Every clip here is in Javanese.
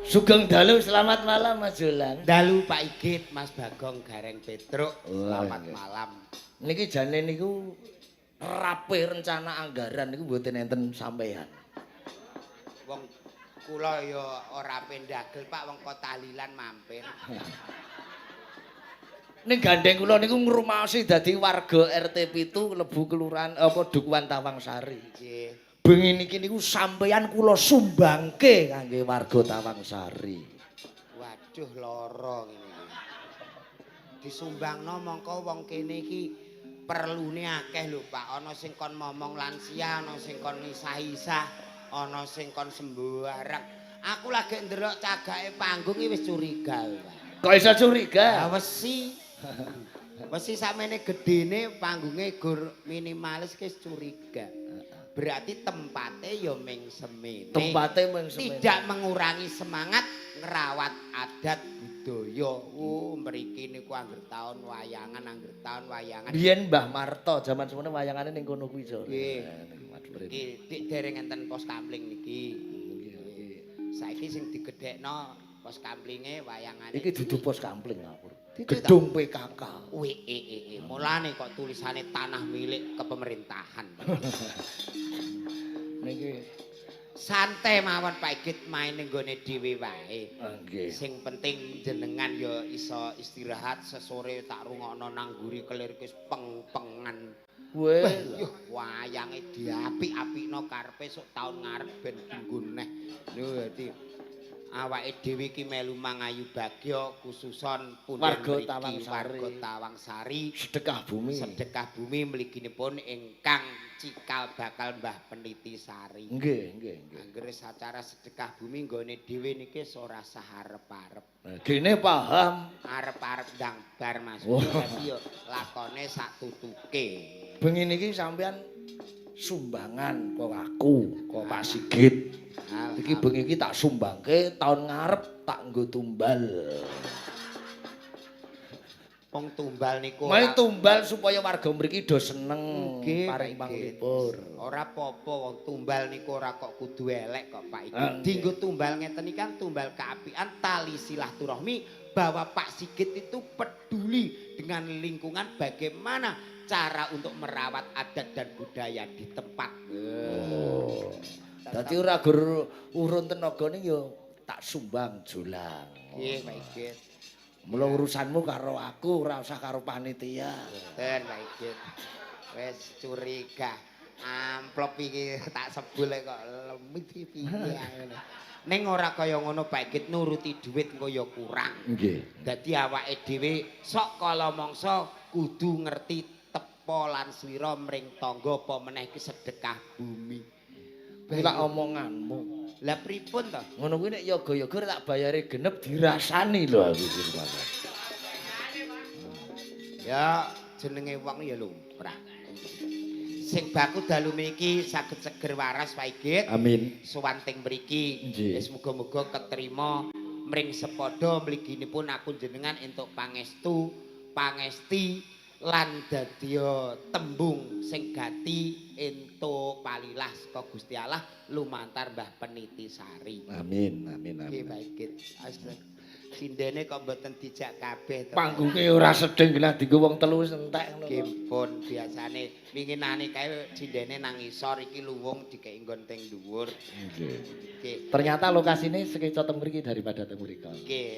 Sugeng dalu, selamat malam Mas Jolang. Dalu Pak Igit, Mas Bagong Gareng Petruk. Wah, Selamat nggih. malam. Niki jane niku rapi rencana anggaran niku mboten enten sampeyan. Wong kula ya ora pendagel Pak, wong kok tahlilan mampir. Ning gandeng kula niku ngrumaosi dadi warga RT 7 klebu kelurahan apa Dukuhan Tawangsari. Nggih. Bengi niki niku sampeyan kula sumbangke kangge warga Tawangsari. Waduh, lara ngene iki. Disumbangno mongko wong kene iki perlune akeh lho Pak. Ana sing kon momong lansia, ana sing kon isah-isah, ana sing kon sembarang. Aku lagi ndelok cagake panggung iki wis curiga, Pak. Kok iso curiga? Lah wesi. Wesi sakmene gedene panggunge gur minimalis ki wis curiga. Berarti tempate ya ming semene. Tempate mung semene. Tidak mengurangi semangat ngerawat adat budaya. Oh, mriki niku angger taun wayangan, angger taun wayangan. Biyen Mbah Marto jaman semono wayangane ning kono kuwi, Jo. Nggih. Nah, Iki dik dereng enten pos kamling niki. Nggih. Saiki sing digedhekno pos kamlinge wayangane. Iki dudu pos kamling aku. Dudu ta? Gedung PKK. W E E E. Mulane kok tulisane tanah milik kepemerintahan. Niki Santai mawon Pak Igit, main ning gone dhewe wae. Nggih. Sing penting jenengan ya iso istirahat sesore tak rungokno nang mburi kelir wis peng-pengan. Weh. Yuh, wayange diapik-apikno karepe sok taun ngarep ben dinggo neh. Lho, dadi awake dhewe iki melu mangayu bagya khususon punden Warga mriki, Tawangsari. Warga Tawangsari. Sedekah bumi. Sedekah bumi mliginipun ingkang cikal bakal Mbah Peniti Sari. Nggih, nggih, nggih. Anggere acara sedekah bumi nggone dhewe niki wis ora sah arep-arep. Nah, gene paham. Arep-arep ndang bar, Mas. Wah. Dadi yo lakone sak tutuke. Bengi niki sampean sumbangan kok aku, kok Pak Sigit. Iki bengi iki tak sumbangke taun ngarep tak nggo tumbal. Wong tumbal niku Mae tumbal supaya warga mriki do seneng Nggih, paring Pak Igit. panglipur. Ora apa-apa wong tumbal niku ora kok kudu elek kok, Pak Igit. Ah, nggih. Dinggo tumbal ngeten iki kan tumbal keapikan tali silaturahmi bahwa Pak Sigit itu peduli dengan lingkungan, bagaimana cara untuk merawat adat dan budaya di tempat. Oh. Dadi ora gur urun tenagane yo tak sumbang jolang. Nggih, Pak Igit. Mula urusanmu karo aku ora usah karo panitia. Mboten, Pak Igit. Wis curiga. Amplop iki tak sebule kok lemit iki piye ngono. Ning ora kaya ngono Pak Igit, nuruti dhuwit engko ya kurang. Nggih. Dadi awake dhewe sok kala mangsa kudu ngerti tepa lan slira mring tangga, apa meneh iki sedekah bumi. Kuwi lak omonganmu. Lah pripun to? Ngono kuwi nek yoga-yoga tak bayare genep dirasani lho aku iki. Ya jenenge wong ya lumrah. Sing baku dalu mriki saged seger waras, Pak Igit. Amin. Sowan teng mriki. Nggih. Wis muga-muga ketrima mring sepadha mliginipun aku jenengan entuk pangestu, pangesti lan dadya tembung sing gati entuk palilah saka Gusti Allah lumantar Mbah Peniti Sari. Amin, amin, Nggih, amin. Pak Igit. Sindene kok mboten dijak kabeh to? Panggunge ora sedeng lah dienggo wong telu wis entek ngono. Nggih pun biasane winginane kae sindene nang ngisor, iki luwung dikeki nggon teng dhuwur. Nggih. Nggih. Ternyata lokasine sekeca teng mriki daripada teng mriko. Nggih.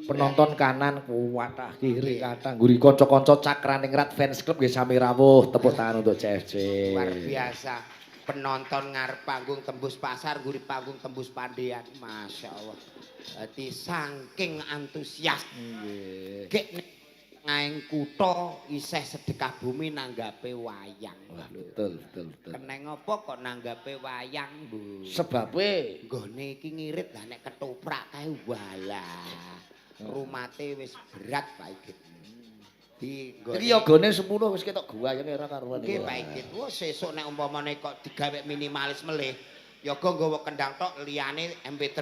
Penonton kanan kuwatah, kiri kathah, ngguri kanca-kanca Cakraningrat fans club nggih sami rawuh. Tepuk tangan untuk CFC. Luar biasa. Penonton ngarep panggung tembus pasar, ngguri panggung tembus Pandean. Masya Allah. Dadi saking antusias. Nggih. Gek ngaeng kutha isih sedekah bumi nanggape wayang. Wah, betul, betul, betul. Keneng apa kok nanggape wayang, Bu? Sebabe Nggone iki ngirit lah nek ketoprak kae walah. Rumate wis berat, Pak Igit. Di nggone Iki yogane 10 wis ketok guayenge ora karuan. Nggih, Pak Igit. Wah, sesuk nek umpamane kok digawe minimalis melih, yoga nggawa kendang tok liyane MP3.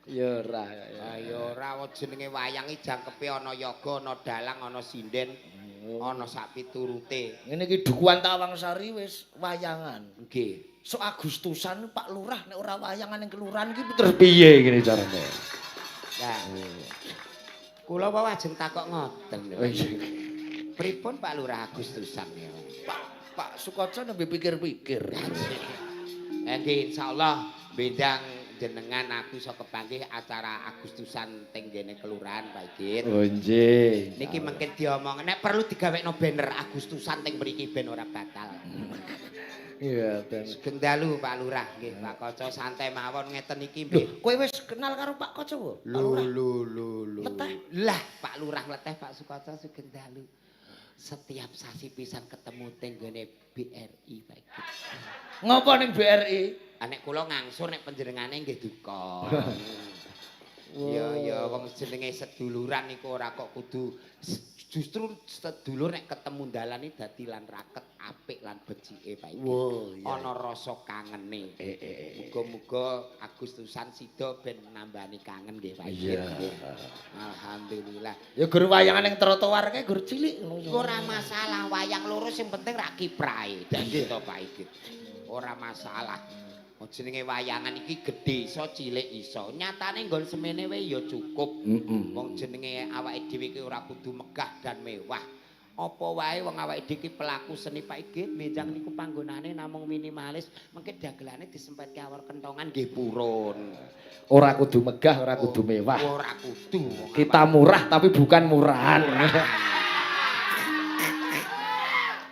Ya ora. Ya. Ah ya ora, wong jenenge wayang iki jangkepe ana yoga, ana dalang, ana sinden. Ana sak piturute. Ngene iki Dukuhan Tawangsari wis wayangan. Nggih. Sok Agustusan Pak Lurah nek ora wayangan ning kelurahan iki terus piye ngene carane? Lah. Kula wae ajeng takok ngoten. Oh iya. Pripun Pak Lurah Agustusan ya? Pak Sukoco nembe pikir-pikir. Nggih insyaallah bendang jenengan aku iso kepanggih acara Agustusan teng ngene kelurahan Pak Igit. Oh nggih. Niki mungkin diomong nek perlu digawekno banner Agustusan teng mriki ben ora batal. Iya, ben. Sugeng dalu Pak Lurah nggih, Pak Koco santai mawon ngeten iki nggih. Lho, kowe wis kenal karo Pak Koco po? Lho lho lho lho. Leteh. Lah, Pak Lurah leteh Pak Sukoco sugeng dalu. Setiap sasi pisan ketemu teng nggone BRI Pak Igit. Ngopo ning BRI? Ah nek kula ngangsur nek panjenengane nggih duka. Ya ya wong jenenge seduluran niku ora kok kudu justru sedulur nek ketemu dalan iki dadi lan raket apik lan becike Pak Igit. Wo, iya. Ana rasa kangene. Muga-muga Agustusan sida ben nambani kangen nggih Pak Igit. Iya. Alhamdulillah. Ya gur wayangan ning trotoar kae gur cilik ngono. Ora masalah wayang loro sing penting rak kiprahe. Dadi to Pak Igit. Ora masalah. Jenenge wayangan iki gedhe iso cilik iso. Nyatane nggon semene wae ya cukup. Wong jenenge awake dhewe iki ora kudu megah dan mewah. Apa wae wong awake dhewe iki pelaku seni Pak Igit, benjang niku panggonane namung minimalis, mengke dagelane disempetke awor kentongan nggih purun. Ora kudu megah, ora kudu mewah. Ora kudu. Kita murah tapi bukan murahan.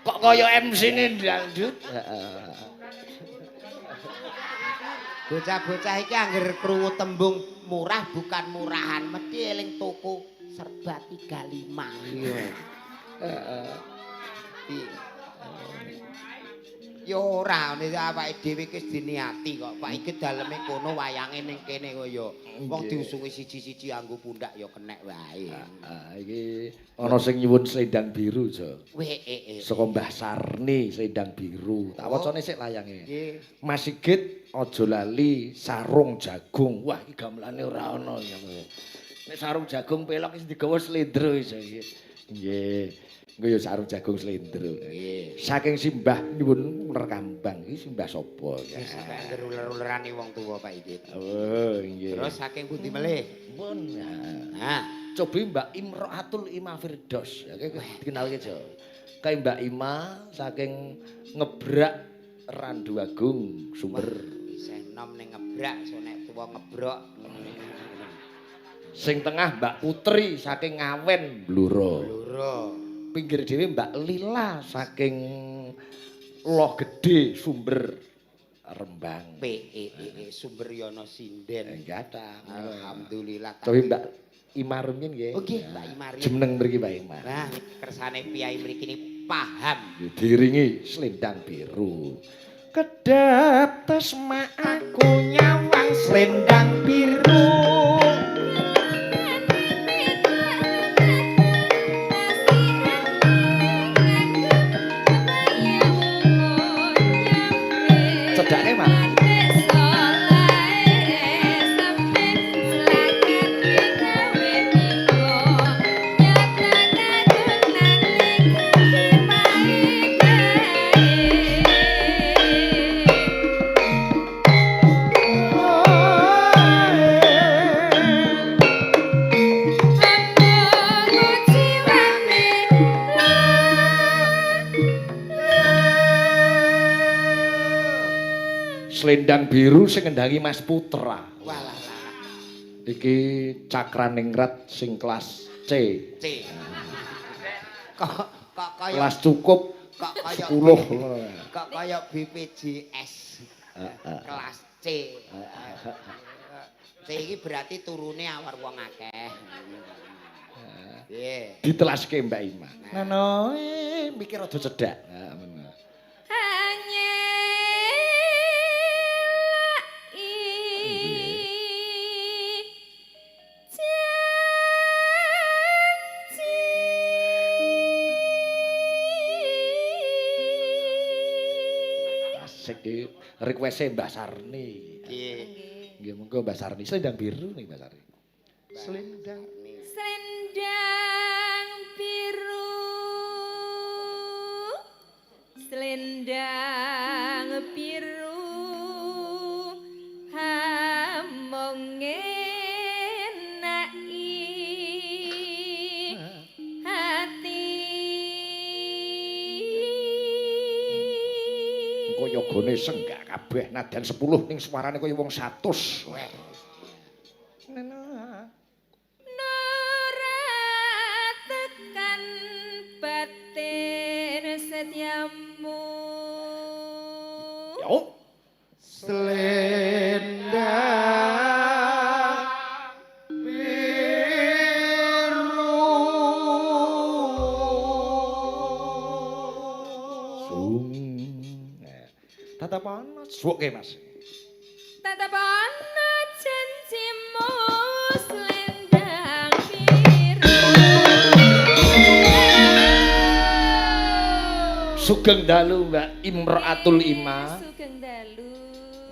Kok kaya MC-ne dangdut? Heeh. Bocah-bocah iki angger krungu tembung murah bukan murahan, mesti eling toko serba 35. Iya. Heeh. Ya ora, nek awake dhewe iki wis diniati kok. Pak iki daleme kono wayange ning kene kok ya. Wong diusungi siji-siji anggo pundak ya kenek wae. Heeh, iki ana sing nyuwun selendang biru, Jo. Weh. Saka Mbah Sarni selendang biru. Tak wacane sik layange. Nggih. Mas Sigit aja lali sarung jagung. Wah, iki gamelane ora ana ya. Nek sarung jagung pelok wis digawa slendro iso iki. Nggih. Engko ya sarung jagung slendro. Nggih. Saking simbah nyuwun uler kambang iki simbah sapa ya? Wis sampe angger uler-ulerane wong tuwa Pak Igit. Oh, nggih. Terus saking pundi melih? Pun. Nah, cobi Mbak Imroatul Ima Firdaus. Oke, dikenalke Jo. Kae Mbak Ima saking Ngebrak Randu Agung Sumber. Isih nom ning ngebrak, so nek tuwa ngebrok. Sing tengah Mbak Putri saking Ngawen Blora. Blora. Pinggir dhewe Mbak Lila saking Loh Gede Sumber Rembang. PEEE Sumber Yono Sinden. Enggak. Alhamdulillah. Cobi Mbak Ima rumiyin nggih. Oh nggih, Mbak Ima rumiyin. Jumeneng mriki Mbak Ima. Nah, kersane piyai mriki ni paham. Diringi selendang biru. Kedap tesma aku nyawang selendang biru. Cedake Mas. Selendang biru sing ngendangi Mas Putra. Walah. Iki cakraningrat sing kelas C. C. Kok kaya kelas cukup kok kaya 10. Kok kaya BPJS. Kelas C. C iki berarti turune awar wong akeh. Nggih. Ditelaske Mbak Ima. Ngono, mikir aja cedhak. Heeh, ngono. Asik iki request-e Mbah Sarni. Nggih. Nggih, monggo Mbah Sarni. Selendang biru nih Mbah Sarni. Selendang Selendang biru. Selendang biru hamong ngenaki hati. Engko yogane senggak kabeh nadan 10 ning suarane kaya wong 100. Weh. Nora tekan batin setiamu. Yo. Selendang biru. Sung. Tatapan suwuke, Mas. Tatapan janjimu selendang biru. Sugeng dalu Mbak Imroatul Ima. Sugeng dalu.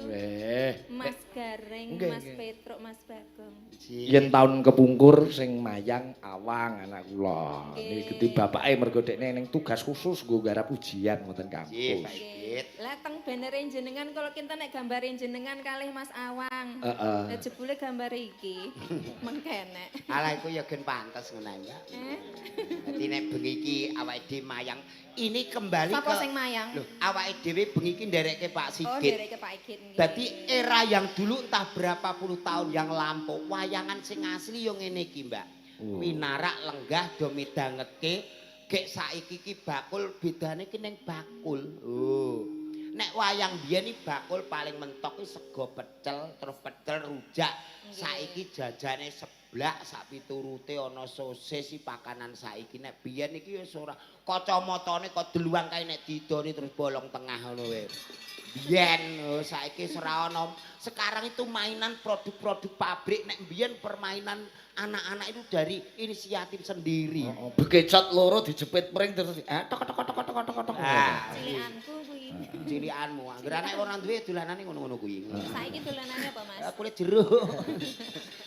Weh, Mas Gareng, nggih, Mas nggih. Petruk, Mas Bagong. Yen taun kepungkur sing mayang Awang anak kula. Nggih. Niki gede bapake mergo dekne ning tugas khusus nggo garap ujian wonten Nggih, kampus. Pak Igit. Lah teng bannere jenengan kalau kinten nek gambare jenengan kalih Mas Awang. Heeh. Lah jebule gambare iki mengkenek. Alah iku ya gen pantes ngono ae, Mbak. Eh? Dadi nek bengi iki awake dhewe mayang, ini kembali Sapa ke sing mayang? Loh, awake dhewe bengi iki nderekke Pak Oh, Sigit. ndereke Pak Igit nggih. Dadi era yang dulu entah berapa puluh tahun yang lampau, wayangan sing asli yo ngene iki, Mbak. Oh. Pinarak lenggah do midhangetke, gek saiki iki bakul bedane ki ning bakul. Oh. Nek wayang biyen iki bakul paling mentok ki sego pecel, terus pecel rujak. Saiki jajane seblak sak piturute ana sosis iki pakanan saiki. Nek biyen iki wis ora kacamatane kok deluang kae nek didoni terus bolong tengah ngono wae. Biyen oh, saiki wis ora ana. Sekarang itu mainan produk-produk pabrik, nek biyen permainan anak-anak itu dari inisiatif sendiri. Oh, bekecot loro dijepit pring terus tok tok tok tok tok tok. Ah, Cilikanku kuwi. Cilikanmu. Anggere anak ora duwe dolanane ngono-ngono kuwi. Saiki dolanane apa, Mas? Ah, kulit jeruk.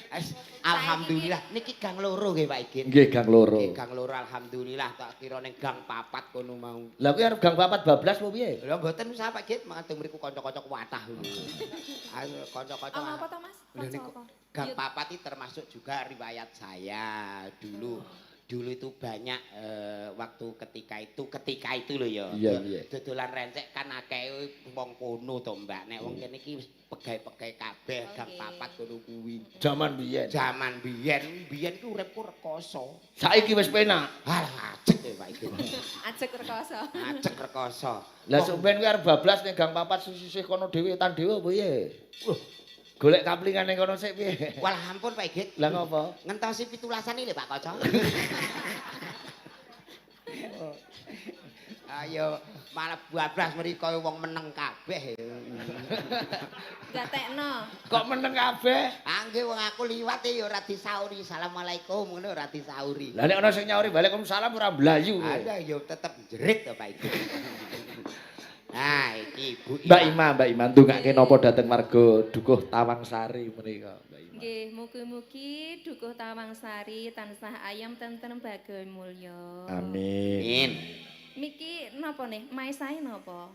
Es, alhamdulillah niki gang loro nggih Pak Igit. Nggih gang loro. Nggih gang loro alhamdulillah tak kira ning gang papat kono mau. Lah kuwi arep gang papat bablas apa piye? Lha mboten usah Pak Igit, mangan mriku kanca-kanca kuwatah ngono. Ayo kanca-kanca. Ono apa to, Mas? Lho Kanca niku apa? gang Yut. papat iki termasuk juga riwayat saya dulu. Dulu itu banyak waktu ketika itu lho ya. Iya, iya. Dodolan rencek kan akeh wong kono to, Mbak. Nek wong kene iki wis pegawe-pegawe kabeh gang Oke. papat kono kuwi. Jaman biyen. Jaman biyen, biyen ku uripku rekoso. Saiki wis penak. Alah ajek ya Pak Igit. Ajek rekoso. Ajek rekoso. Lah sok ben kuwi arep bablas ning gang papat sisih kono dhewe tan dhewe apa piye? Golek kaplingan ning kono sik piye? Walah ampun Pak Igit. Lah ngopo? Ngentosi pitulasan iki lho Pak Kaca. Ayo malah bablas mriko wong meneng kabeh. Gatekno. Kok meneng kabeh? Angge wong aku liwat ya ora disauri. Assalamualaikum ngono ora disauri. Lah nek ana sing nyauri waalaikumsalam ora mlayu kowe. Ada ya tetep jerit to Pak Igit. Nah, iki Bu Mbak Ima, Mbak Ima ndongake napa dhateng warga Dukuh Tawangsari menika, Mbak Ima. Nggih, mugi-mugi Dukuh Tawangsari tansah ayem tentrem bagya mulya. Amin. Amin. Miki napa nih? Maesae napa?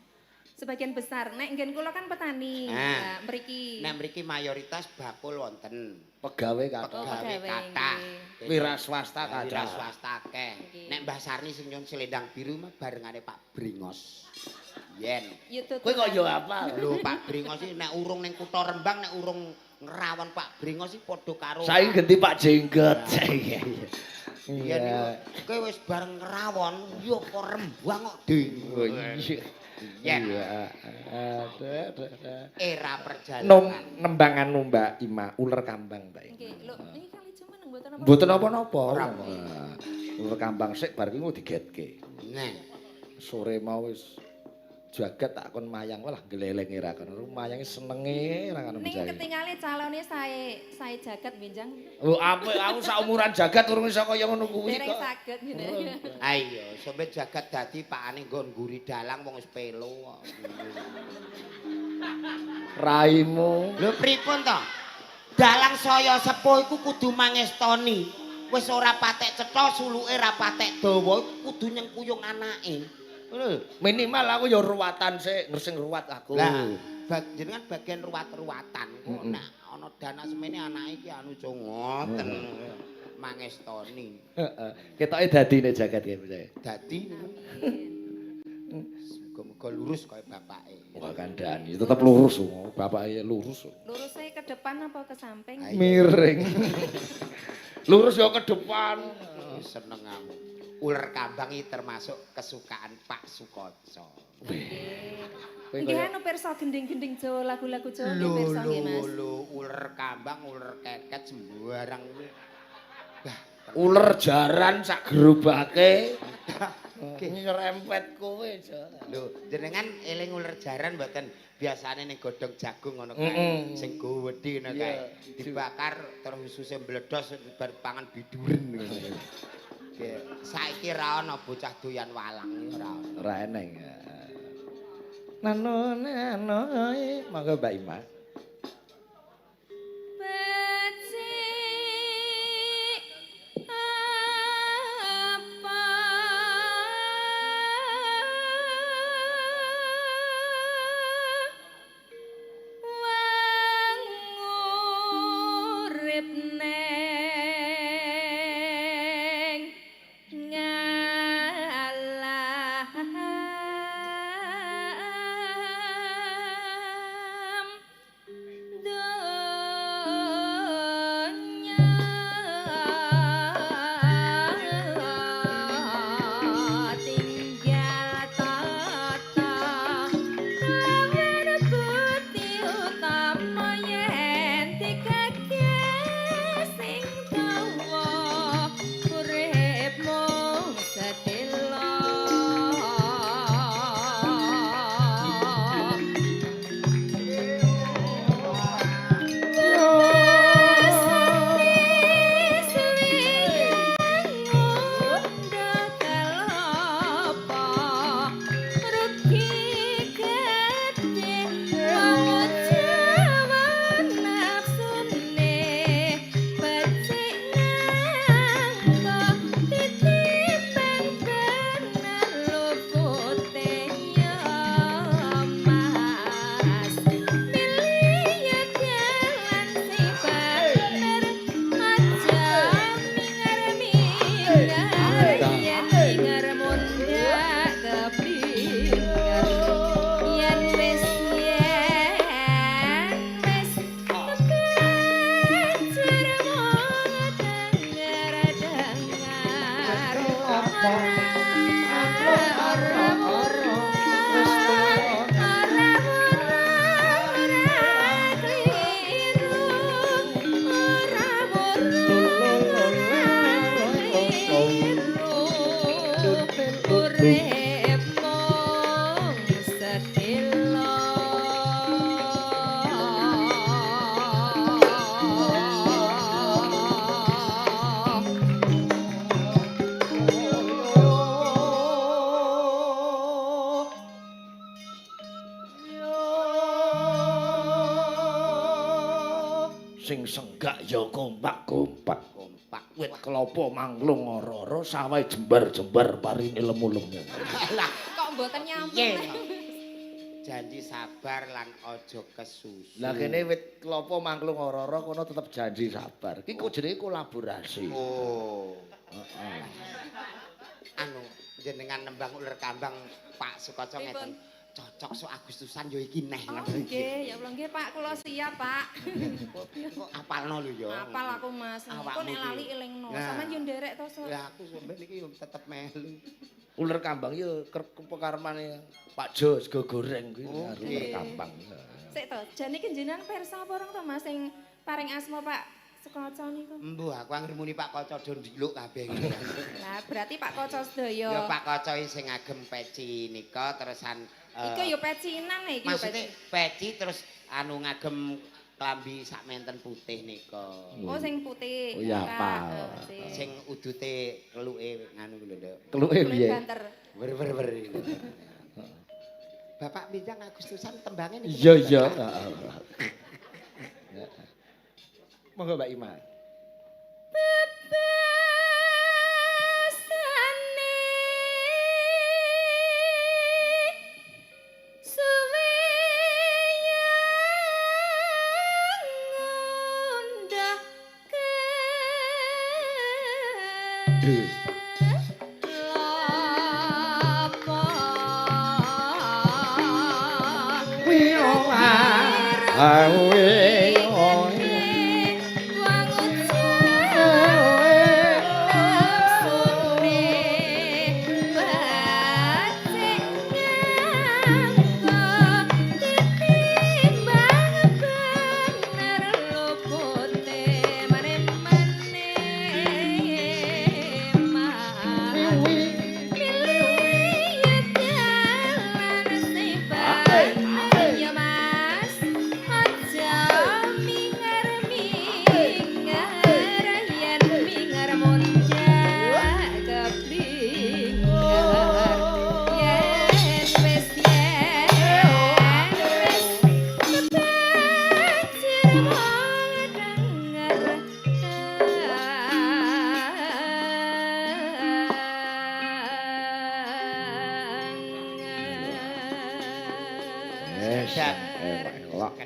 Sebagian besar nek nggen kula kan petani. Nah. Nah, mriki. Nek mriki mayoritas bakul wonten. Pegawe kathah. Oh, Pegawe pegawe, kathah. nggih. Wira swasta Wira kathah. swasta akeh. Nggih. Nek Mbah Sarni sing nyun selendang biru mah barengane Pak Bringos. Yen. Ya Kowe kok yo hafal? Lho Pak Bringos iki nek urung ning kutha Rembang nek urung ngrawon Pak Bringos iki padha karo Saiki ganti Pak Jenggot. Iya. Biyen niku kowe wis bareng ngrawon yo kok Rembang kok ding. Oh iya. Yen. Iya. Aduh, aduh, aduh. Era Nom perjalanan. nembang anu Mbak Ima, uler kambang Mbak Ima. Nggih, lho niki kali jumeneng mboten napa. Mboten napa-napa. Ora. Wah, uler kambang sik bar kuwi digetke. Nah, Sore mau wis jagat tak kon mayang walah glelenge ra kono. Mayange senenge ra kono Ning bocah. ketingale calone sae sae jagat benjang. Oh apik aku saumuran jagat urung iso kaya ngono kuwi Dereng kok. saged ngene. ayo sampe jagat dadi pakane nggon ngguri dalang wong wis pelo kok. Raimu. Lho pripun to? Dalang saya sepuh iku kudu mangestoni. Wis ora patek cetha, suluke ora patek dawa, iku kudu nyengkuyung anake. Ngono lho. Minimal aku ya ruwatan sik, sing ruwat aku. Lah, jenengan bagian ruwat-ruwatan. Kok nek ana dana semene anake iki anu jo ngoten. Mangestoni. Heeh. Ketoke dadi nek jagat ya, Mas. Dadi niku. Muga-muga lurus kaya bapake. Wah, kandhani tetep lurus, bapake lurus. Lurusnya ke depan apa ke samping? Ayo. Miring. Lurus ya ke depan. Seneng aku. Uler kambang iki termasuk kesukaan Pak Sukoco. Kowe Nggih kaya anu pirsa gending-gending Jawa, lagu-lagu Jawa nggih Lho pirsa nggih, lho Mas. lho, uler kambang, uler keket sembarang kuwi. Bah, uler jaran sak gerobake. Nyerempet kowe, Jo. Lho, jenengan eling uler jaran mboten? Biasane ning godhong jagung ngono kae, sing gedhe ngono kae. Dibakar terus ususe mbledos bar pangan biduren ngono. Nggih, saiki ra ana bocah doyan walang iki ora ana. Ora eneng. Nano nano, monggo Mbak Ima. Becik apa wang urip neng ngalam donya tinggal tata kabar putih utama yen dikeges sing dawa urip mung sedelo. Urip mung sedelo. Sing senggak ya kompak-kompak. Kompak. Wit kelapa manglung ora-ora, sawahe jembar-jembar parine lemu-lemu. Lah, Kok mboten nyambung? piye to? Janji sabar lan aja kesusu. Lah kene wit kelapa manglung ora-ora kono tetep janji sabar. Iki kok jenenge kolaborasi. Oh. Heeh. Anu jenengan nembang uler kambang Pak Sukoco Pripun? ngeten. Cocok sok Agustusan yo iki neh Oh ngoten iki. nggih, ya Allah nggih Pak, kula siap Pak. Kok apalno lho ya. Apal aku Mas. Engko Awakmu nek iki. lali elingno. Nah. Sampeyan yo nderek to, Sok. Lah aku sampeyan iki yo tetep melu. Uler kambang yo pekarmane Pak Jo sego goreng kuwi Oh, uler kambang. Sik to, jane iki jenengan pirsa apa ora to Mas sing paring asma Pak Sukoco niku? Embuh aku anggere muni Pak Koco do ndiluk kabeh iki. Lah berarti Pak Koco sedaya. Ya Pak Koco sing ngagem peci nika terusan Iki yo pecinan iki yo maksudnya peci. peci terus anu ngagem klambi sak menten putih nika. Oh sing putih. Oh, ya, Kak. apal. Oh, sing. Sing udute keluke nganu lho, Nduk. Keluke Keluke piye? banter. Wer wer wer. Bapak Minjang Agustusan tembange niku. Iya iya. Monggo Mbak Ima. Bebasane Aduh.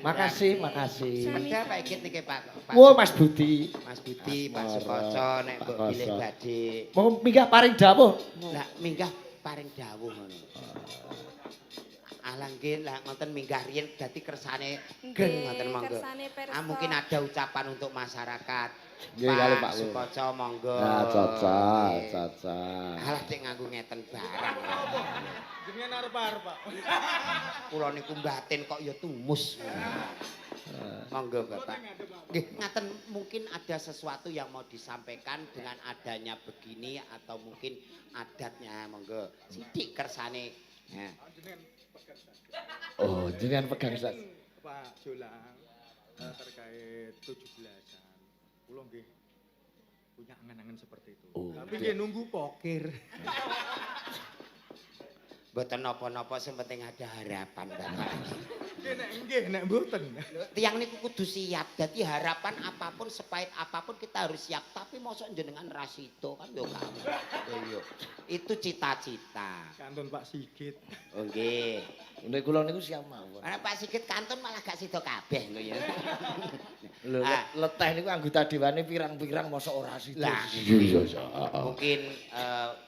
Makasih, makasih. Sepeda Pak Igit niki Pak. Wah, Mas Budi. Mas Budi, Pak Sukoco nek mbok bilih badhe. Mau minggah paring dawuh. Lah minggah paring dawuh ngono. Alah nggih, lah ngoten minggah riyen dadi kersane greng ngoten monggo. Ah mungkin ada ucapan untuk masyarakat. Nggih kali Pak Sukoco monggo. Nah, cocok, cocok. Alah nek nganggo ngeten barang. Jenengan arep-arep, Pak. Kula niku mbatin kok ya tumus. Monggo Bapak. Nggih, ngaten mungkin ada sesuatu yang mau disampaikan dengan adanya begini atau mungkin adatnya monggo. Sithik kersane. Nah. Oh, jenengan pegang sak. Pak Jolang terkait 17-an. Kula nggih punya angan-angan seperti itu. Oh, tapi nggih nunggu pokir. Mboten napa-napa sing penting ada harapan Bapak. Nggih nek nggih nek mboten. Tiyang niku kudu siap. Dadi harapan apapun sepahit apapun kita harus siap. Tapi mosok jenengan ra sida kan yo kamu. Iya. Itu cita-cita. Kantun Pak Sigit. Oh nggih. Nek kula niku siap mawon. Ana Pak Sigit kantun malah gak sida kabeh lho ya. Lho leteh niku anggota dewane pirang-pirang mosok ora sida. Lah iya iya. Mungkin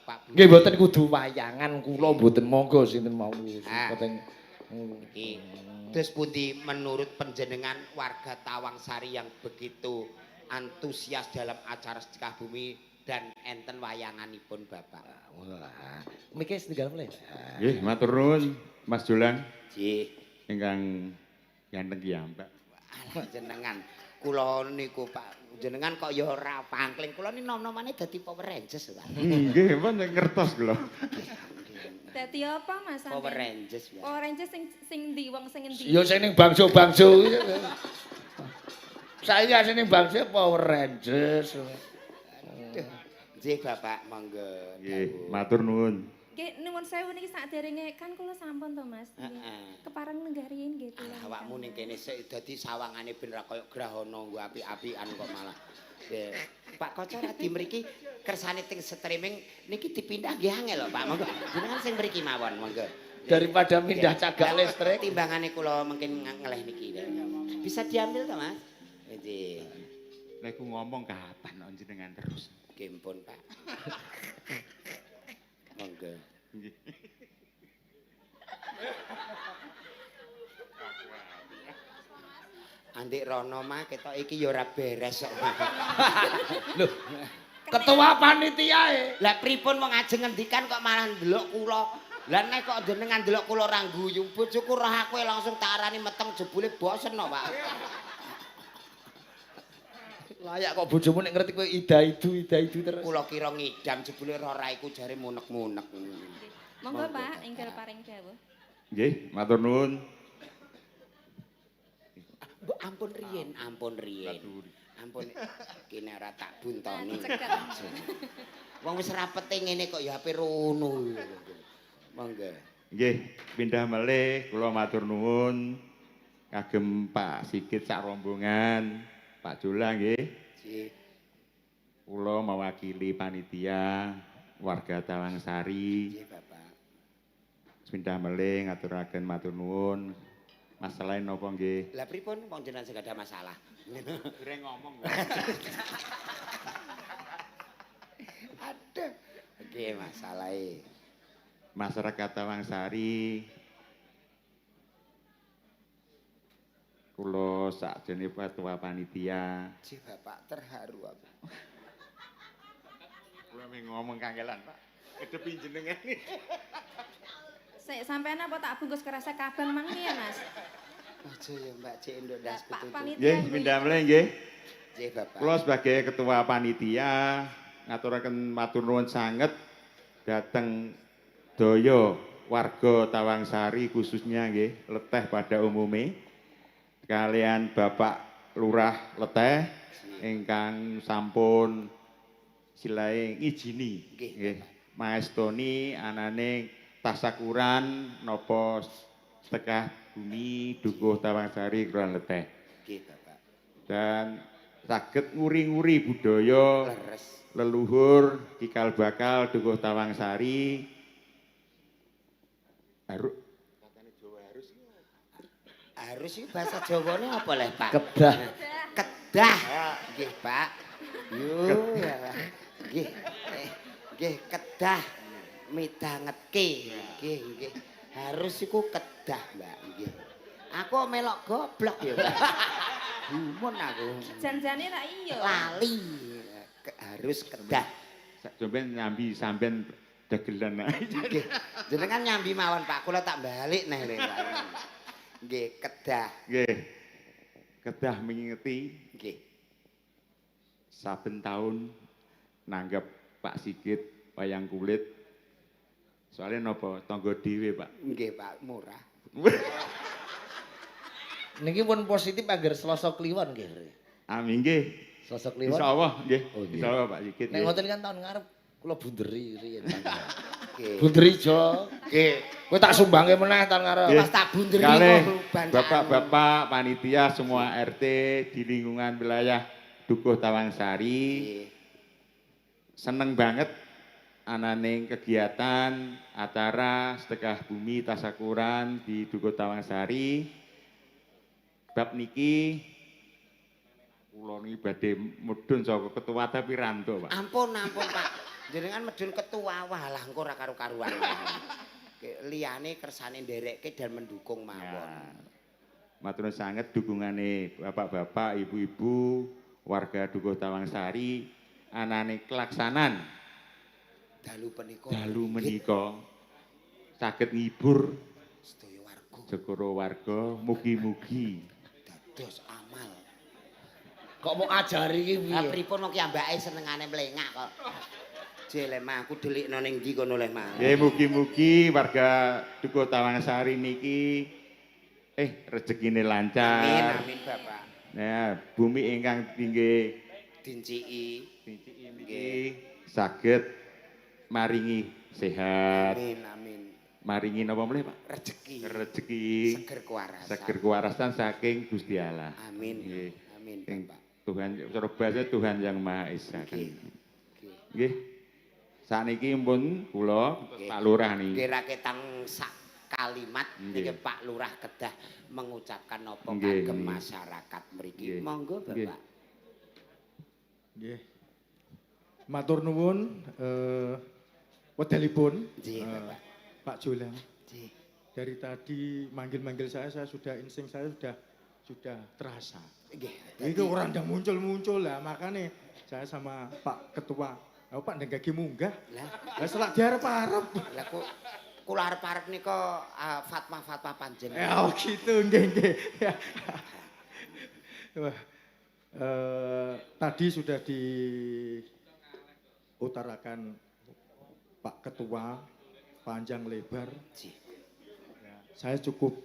Pak Budi. Nggih mboten kudu wayangan kula mboten monggo sinten mau penting iki. Terus pundi menurut panjenengan warga Tawangsari yang begitu antusias dalam acara sedekah bumi dan enten wayanganipun Bapak. Wah, miki setunggal menit. Nggih, matur nuwun Mas Jolang. Nggih. Ingkang ganteng piyambak. Alah jenengan kula niku Pak, jenengan kok ya ora pangkling. Kula ni nom-nomane dadi Power Rangers, Pak. Nggih, pun ngertos kula. Dadi apa Mas sampeyan? Power Rangers. Power Rangers sing ndi wong sing endi? Ya sing ning bangsa-bangsa. Saya sing ning bangsa Power Rangers. Nggih Bapak, monggo. Nggih, matur nuwun. Nggih, nuwun sewu niki sakderenge kan kula sampun to Mas. Heeh. Kepareng nenggah riyin nggih kula. Awakmu ning kene sik dadi sawangane ben ra koyo grahana nggo apik-apikan kok malah. Nggih. Pak Koco ra di mriki kersane teng streaming niki dipindah nggih angel lho Pak. Monggo jenengan sing mriki mawon monggo. Daripada mindah cagak listrik timbangane kula mungkin ngeleh niki. Bisa diambil to Mas? Nggih. Nek ku ngomong kapan kok jenengan terus. Nggih pun Pak. Monggo. Nggih. Andik rono mah ketok iki ya ora beres kok. Lho, ketua panitia e. Lah pripun wong ajeng ngendikan kok malah ndelok kula. Lah nek kok jenengan ndelok kula ora guyu, bojoku roh aku langsung tak arani meteng jebule bosen kok, Pak. Layak kok bojomu nek ngerti kowe ida-idu terus. Kula kira ngidam jebule roh raiku jare munek-munek. Monggo Pak, enggal paring dawuh. Nggih, matur nuwun. Mbok ampun riyen, ampun riyen. Ampun kene ora tak buntoni. Wong wis rapete ngene kok ya ape rono. Monggo. Nggih, pindah melih kula matur nuwun kagem Pak Sigit sak rombongan, Pak Jolang nggih. Nggih. Kula mewakili panitia warga Tawangsari. Nggih, Bapak. Pindah melih ngaturaken matur nuwun. Masalahe napa nggih? Lah pripun wong jenengan sing ada masalah? Durung ngomong. Piye masalahe? Masyarakat Tawangsari kula sakjane ketua panitia. Ji Bapak terharu aku. Kula mung ngomong kangelan, Pak. Kedepi jenengan. Sik sampean apa tak bungkus kresek kabeh mang ya, Mas? Aja ya Mbak Cek nduk ndas Pak kutu. panitia. Nggih, pindah mleh nggih. Nggih Bapak. Kula sebagai ketua panitia ngaturaken matur nuwun sanget dhateng daya warga Tawangsari khususnya nggih, Leteh pada umume. Kalian Bapak Lurah Leteh ingkang sampun silae ngijini Nggih, nggih maestoni anane tasakuran napa sedekah bumi Dukuh Tawangsari Kelurahan Leteh Nggih Bapak. dan saged nguri-nguri budaya Leres. leluhur cikal bakal Dukuh Tawangsari harus Harus iki bahasa Jawane apa leh Pak? Kedah. Kedah. Nggih Pak. Yo ya. Nggih. Nggih kedah midangetke. Nggih nggih. Harus iku kedah, Mbak. Nggih. Aku melok goblok ya, Mbak. Gumun aku. Janjane ra iya. Lali. Harus kedah. Sampeyan nyambi sampeyan dagelan. Nggih. Jenengan nyambi mawon Pak, kula tak balik neh lho Pak. Nggih, kedah. Nggih. Kedah mengingeti Nggih. saben tahun nanggap Pak Sigit wayang kulit. Soalnya napa tangga dhewe, Pak. Nggih, Pak, murah. Niki pun positif angger Selasa Kliwon nggih. Amin nggih. Selasa Kliwon. Insyaallah nggih. Oh, nggih. Insyaallah Pak Sigit. Nek nggih. ngoten kan tahun ngarep kula bunderi riyen. Nggih. Bunderi Jo. Nggih. Kowe tak sumbangke meneh tahun ngarep. Nggih. Pas tak bunderi Kalih kok bantaan. Bapak-bapak panitia semua RT di lingkungan wilayah Dukuh Tawangsari Nggih. seneng banget anane kegiatan acara sedekah bumi tasakuran di Dukuh Tawangsari. Bab niki kula niki badhe mudhun saka ketua tapi ranto, Pak. Ampun, ampun, Pak. Jenengan medun ketua walah engko ora karu-karuan. Liyane kersane nderekke dan mendukung mawon. Ya. Matur nuwun sanget dukungane bapak-bapak, ibu-ibu, warga Dukuh Tawangsari anane kelaksanan Dalu menika. dalu menika saged ngibur Sedaya warga segara warga mugi-mugi dados amal. Kok mau ajari iki Lah piye? pripun wong ki ambake senengane mlengak kok. Jele mah aku delikno ning ndi kono leh mah. Nggih mugi-mugi warga Dukuh Tawangsari niki rezekine Amin lancar. amin Bapak. Nah, bumi ingkang tinggi Dinciki. niki saged maringi sehat, Amin amin. maringi napa malih, Pak? Rezeki. Rezeki Seger kewarasan. seger kewarasan saking Gusti Allah. Amin. Nggih. Amin Ing Bapak. Tuhan cara bahasa Tuhan yang Maha Esa kan. Nggih. Nggih. Nggih. Sakniki pun kula Nggih. Pak Lurah niki. Nggih ra ketang sak kalimat Nggih. niki Pak Lurah kedah mengucapkan napa Nggih, kagem nggih. masyarakat mriki. Nggih. Monggo Nggih. Bapak. Nggih. Matur nuwun wedelipun Nggih, Bapak. Pak Jolang. Nggih. Dari tadi manggil-manggil saya sudah insting saya sudah terasa. Nggih. Itu orang udah muncul-muncul lah, makanya saya sama Pak Ketua, oh, Pak ndang gagi munggah. Lah, Lah selak diarep-arep. lah kok kula arep-arep nika fatwa-fatwa panjenengan. Ya oh gitu, nggih nggih. Ya. Wah, tadi sudah diutarakan Pak Ketua panjang lebar. Nggih. Saya cukup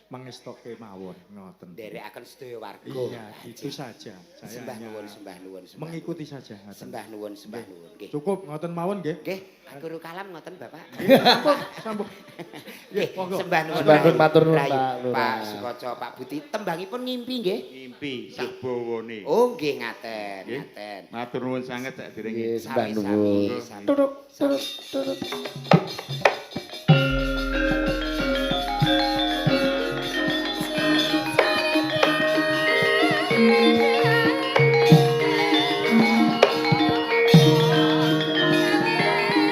mangestoke mawon ngoten. Nderekaken sedaya warga. Iya, gitu saja. Saya Sembah hanya nuwun, sembah nuwun, sembah mengikuti saja. nuwun. Ngoten. Sembah nuwun, sembah nuwun. Nggih. Cukup ngoten mawon nggih. Nggih, aku kalam ngoten Bapak. Sampun, sampun. Nggih, monggo. sembah nuwun. Sembah nuwun, matur nuwun, Rayu, Pak Lurah. Pak Sukoco, Pak Buti, tembangipun ngimpi nggih. Ngimpi sak bawane. Oh, nggih ngaten, Nggih. ngaten. Matur nuwun sanget sakderenge. Nggih, sembah Sami-sami, nuwun. sami. Turuk turuk turuk. Thank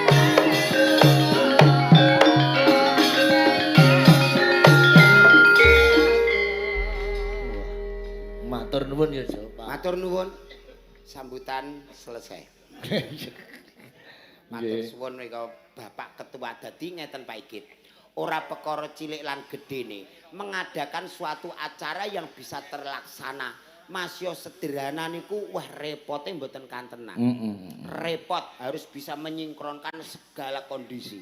you. Matur nuwun. Sambutan selesai. Matur suwun nika Bapak Ketua. Dadi ngeten Pak Igit. Ora perkara cilik lan gedene mengadakan suatu acara yang bisa terlaksana. Masio sederhana niku wah repote mboten kantenan. Repot, harus bisa menyingkronkan segala kondisi.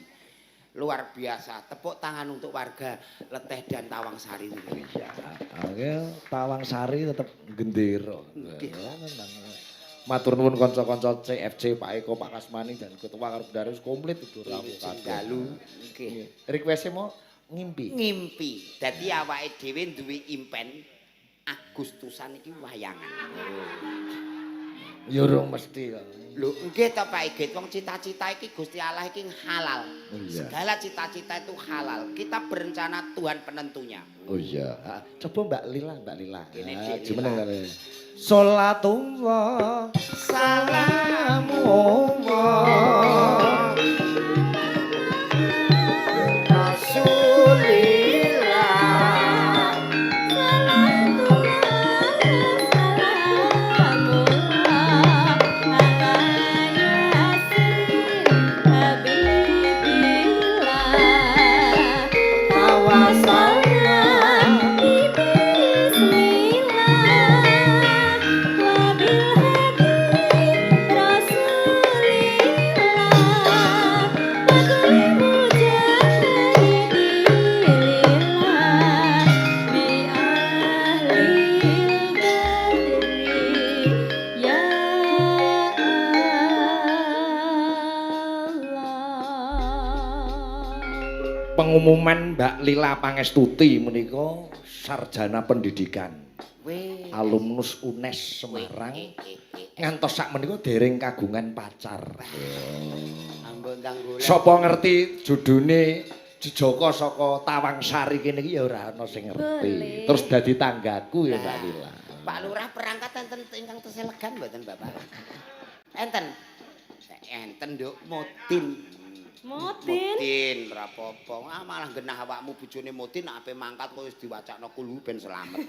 Luar biasa. Tepuk tangan untuk warga Leteh dan Tawangsari. Iya. Oke, Tawangsari tetep gendera. Nggih. Matur nuwun kanca-kanca CFC, Pak Eko, Pak Kasmani dan Ketua karo Bendara wis komplit itu rawuh kabeh. Dalu. Nggih. Request mau ngimpi. Ngimpi. Dadi awake dhewe duwe impen Agustusan iki wayangan. Ya urung mesti kok. Lho, nggih to Pak Igit, wong cita-cita iki Gusti Allah iki halal. Oh iya. Segala cita-cita itu halal. Kita berencana, Tuhan penentunya. Oh iya. Ah, coba Mbak Lila, Mbak Lila. Kene, Ah, Dik jumeneng Lila. kali. Salatullah salamullah Rasulillah. Salamullah ala Yasin Habibillah. Tawasalna bismillah wa bil hadi Rasulillah wa kulli mujahidin lillah bi ahlil badri ya Allah. Pengumuman Mbak Lila Pangestuti menika sarjana pendidikan, Weh. Alumnus UNES Semarang, ngantos sak menika dereng kagungan pacar. Ampun ndang golek. Sapa ngerti judune Jejaka saka Tawangsari kene iki ya ora ana sing ngerti. Boleh. Terus dadi tanggaku ya Mbak Lila. Pak Lurah, perangkat enten ingkang tesih elegan mboten, Bapak? Enten. Enten, Nduk, Modin. Modin. Modin ora apa-apa. Ah, malah genah awakmu bojone Modin nek ape mangkat kok wis diwacakno kulu ben selamat.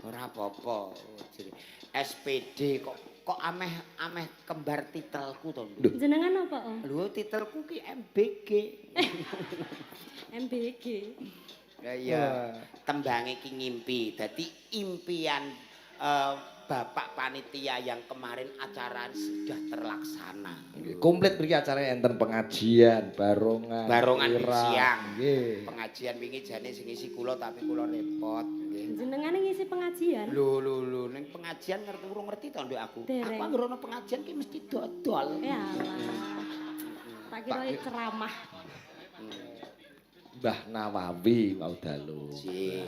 Ora apa-apa. SPD kok kok ameh ameh kembar titelku to, Nduk. Jenengan apa, Om? Lho, titelku ki MBG. MBG. Ya iya, tembange ki ngimpi. Dadi impian Bapak panitia yang kemarin acara sudah terlaksana. Nggih, komplit mriki acarane, enten pengajian, barongan, Barongan kirap. siang. Nggih. Pengajian wingi jane sing ngisi kula, tapi kula repot nggih. Jenengan ngisi pengajian? Lho lho lho, ning pengajian ngerti urung ngerti to, Nduk, aku. Dereng. Aku anggere ana pengajian ki mesti dodol. Ya Allah. Tak kira ceramah. Mbah Nawawi wau dalu. Nggih,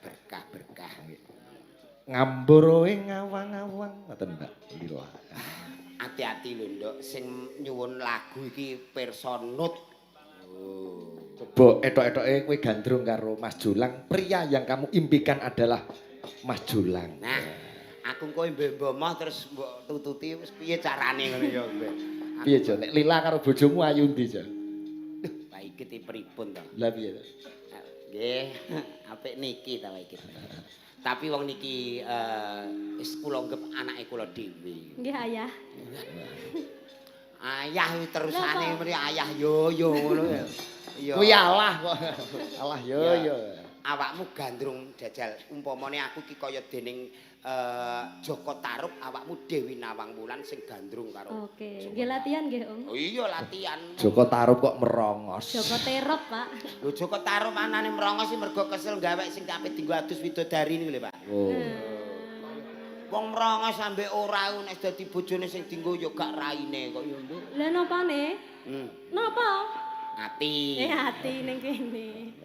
berkah-berkah. Ngambara ing awang-awang ngoten Mbak Lila. Hati-hati lho, Nduk, sing nyuwun lagu iki pirsa nut. Oh. Coba etok-etoke kowe gandrung karo Mas Jolang, pria yang kamu impikan adalah Mas Jolang. Nah, aku engko mbok moh terus mbok tututi wis piye carane ngono ya, Mbak. Piye, Jo? Nek Lila karo bojomu ayu ndi, Jo? Pak Ikit pripun to? Lah piye to? Nggih, apik niki ta Pak Ikit. Tapi wong niki wis kula anggep anake kula dhewe. Nggih, Ayah. Ayah iki terusane Lah, kok? mrene ayah yo yo ngono ya. Iya. Kuwi Allah kok. Allah yo Ya. yo. Awakmu gandrung jajal umpamane aku ki kaya dening Joko Tarub, awakmu Dewi Nawang Wulan sing gandrung karo. Oke, nggih latihan nggih, Om. Oh iya, latihan. Joko Tarub kok merongos. Joko Terop, Pak. Lho, Joko Tarub anane merongos sih mergo kesel gawe sing ape dienggo adus widodari niku lho, Pak. Oh. Wong merongos ambek ora iku nek dadi bojone sing dienggo ya gak raine kok ya, Nduk. Lah napane? Napa? Ati. Eh, ati ning kene.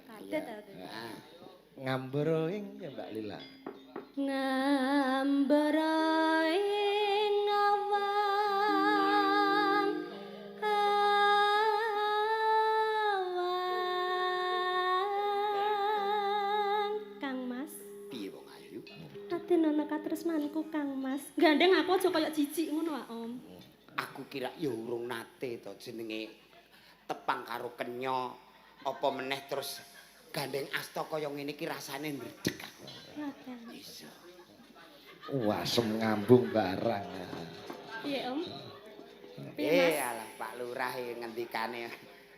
Kadet ati. Ah. Ngambara ing ya Mbak Lila. Ngambara ing awang awang Kang Mas. Piye wong ayu? Aden ana katresnanku, Kang Mas. Gandeng aku aja kaya jijik ngono ah, Om. Aku kira ya urung nate to jenenge tepang karo kenya apa meneh terus gandeng asta kaya ngene iki rasane ndredeg aku. Ngaten. Iso. Wah, asem ngambung barang. Piye, Om? Piye, Mas? Alah Pak Lurah ngendikane.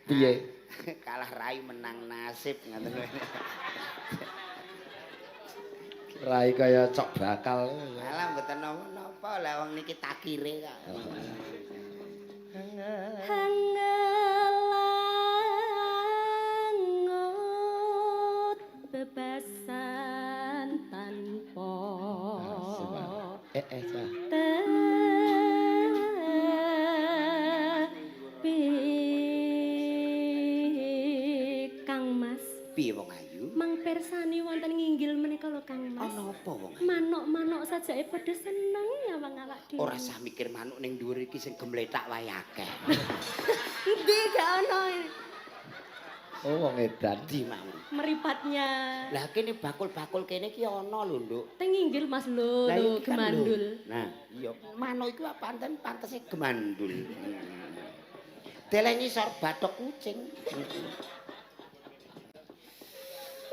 Piye? Kalah rai menang nasib ngoten lho. Rai kaya cok bakal. Alah mboten napa-napa lah wong niki takire kok. Hangelangut bebasan tanpa tepi. Kang Mas. Piye wong ayu? Mang persani wonten nginggil menika lho Kang Mas. Ana apa wong ayu? Manuk-manuk sajake padha seneng nyawang awak dhewe. Ora sah mikir manuk ning dhuwur iki sing gemlethak wae akeh. Endi gak ono. Oh, wong edan. Ndi mau? Meripatnya. Lah kene bakul-bakul kene iki ana lho, Nduk. Teng nginggil Mas lho, lho gemandul. Nah, iya manuk iku panten pantese gemandul. Deleng ngisor bathok kucing.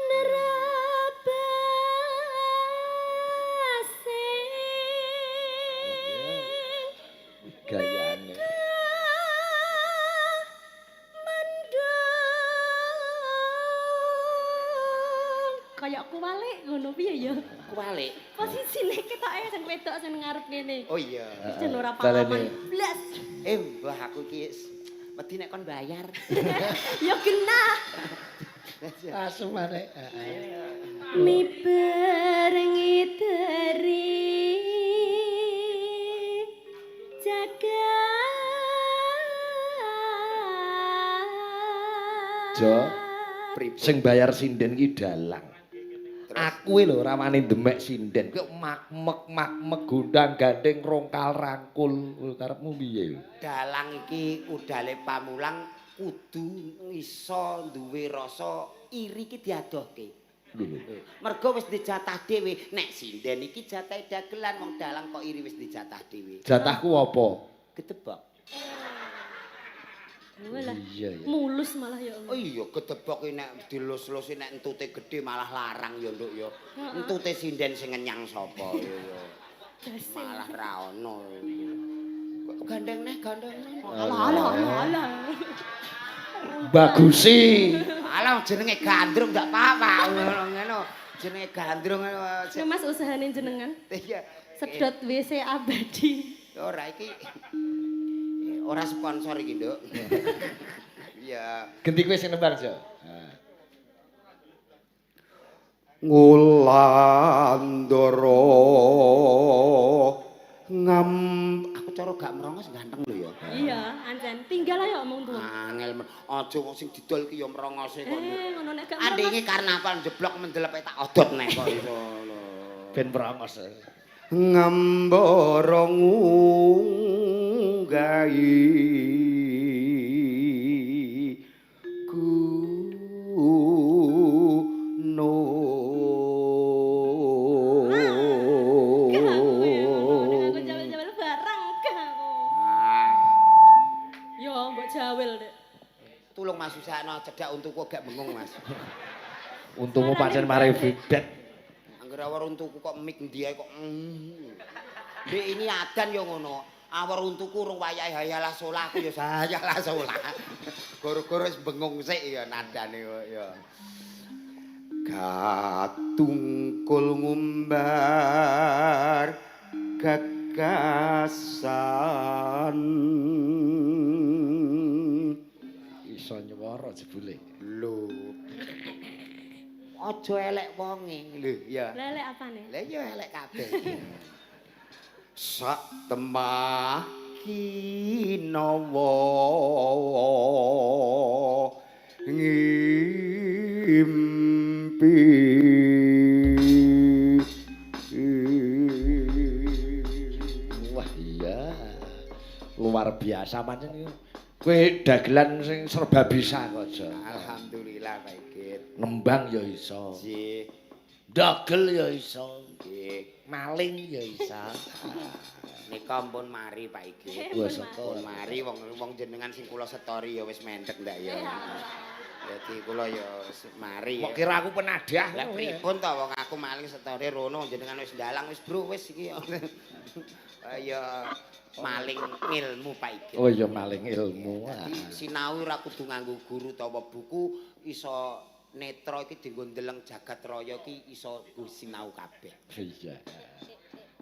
Nerabasing Gayane. Mendung kaya kuwalik ngono piye ya? Kuwalik. Posisine ketoke sing wedok sing ngarep ngene. Oh iya. Jan ora palaman blas. Mbah aku iki wedi nek kon bayar. Ya genah. Asem arek. Miber ngideri jagat. Jo, sing bayar sinden ki dalang. Aku lho ora wani ndemek sinden. Kok makmek-makmek gondang-gandeng rongkal rangkul karepmu piye? Dalang iki udale pamulang kudu iso duwe rasa iri iki diadohke. Lho. Mergo wis dijatah dhewe. Nek sinden iki jatahe dagelan, wong dalang kok iri wis dijatah dhewe. Jatahku apa? Gedebok. Walah. Iya ya. Mulus malah ya Allah. Oh iya, gedebok iki nek dilus-lusi nek entute gedhe malah larang ya, Nduk ya. Entute sinden sing ngenyang sapa ya. Malah ra ono. Gandeng neh, gandeng neh. Alah alah alah. Bagusi. Alah jenenge gandrung gak apa-apa ngono. Jenenge gandrung. Nah, Mas usahane jenengan. Iya. Sedot WC abadi. Ora iki ora sponsor iki, Nduk. Iya. Genti kowe sing nembang, Jo. Ngulandara ngam aku cara gak merongos ganteng lho ya. Iya, ancen. Tinggal ayo omong tuwa. Angel men. Aja wong sing didol ki ya merongose kok. Ngono nek gak merongos. Andinge karnaval jeblok mendelep tak odot neh kok iso lho. Ben merongos. Ngambara ngunggahi gunung. Aku jawel-jawel barang gak aku. Yo mbok jawel dek. Tulung Mas usahano cedhak untuku gak bengong Mas. Untumu pancen mare bidet. Angger awar untuku kok mik endi ae kok. Ndek ini adan yo ngono. Awar untuku urung wayahe hayalah solah aku yo hayalah solah. Goro-goro wis bengong sik ya nadane kok ya. Katungkul ngumbar gagasan. Iso nyuwara jebule. Lho. Aja elek wonge lho ya. Lah elek apane? Lah ya elek kabeh. Sak temah kinawa ngimpi. Wah iya. Luar biasa pancen iki. Kowe dagelan sing serba bisa kok, Jo. Alhamdulillah Pak Igit. Nembang ya iso. Nggih. Dagel ya iso. Nggih. Maling ya iso. Nika ampun mari Pak Igit. Wah, Ampun mari wong wong jenengan sing kula setori ya wis mendek ndak ya. Dadi kula ya mari. Mbok kira aku penadah. Lah pripun to wong aku maling setore rono jenengan wis ndalang wis bro wis iki. Ya maling ilmu Pak Igit. Oh iya maling ilmu. Dadi sinau ora kudu nganggo guru utawa buku, iso netra iki dienggo ndeleng jagat raya iki iso nggo sinau kabeh. Iya.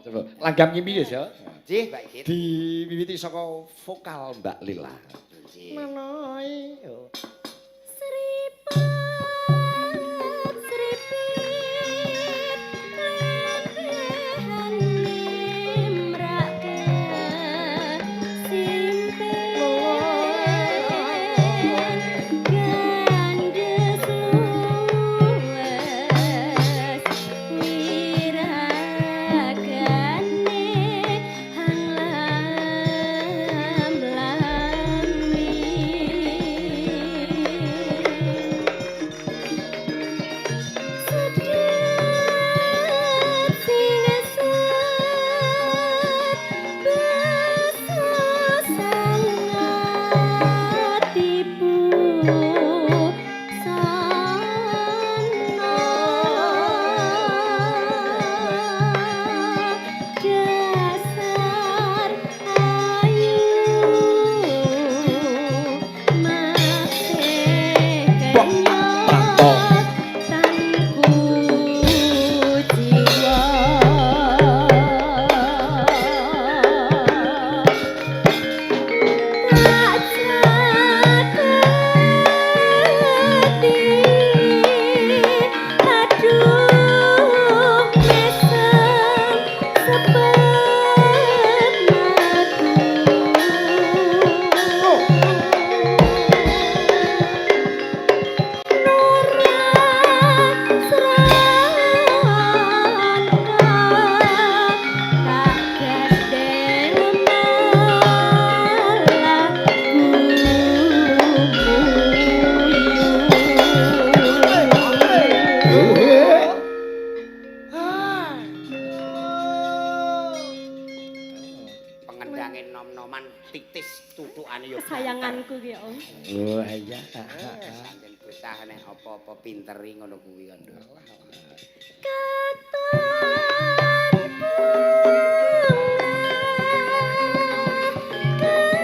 Coba langgam ngimpi ya, Nggih, Pak Igit. Diwiwiti saka vokal Mbak Lila. Nggih. Menoi. Sripat sripit lembehane mrake simpit gandes luwes wiragane hang lam lami. Sedet sing eset besusan atipu sana dasar ayu masih kenyot tanku jiwa. Tak caketi aduh mesem sepet matu. Nurah seranta tak gandeng malah guyu. Pengendange nom-noman titis tutukane ya. Kesayanganku ki, Om. Oh iya. Sanjen bocah nek apa-apa pinteri ngono kuwi kan. Katon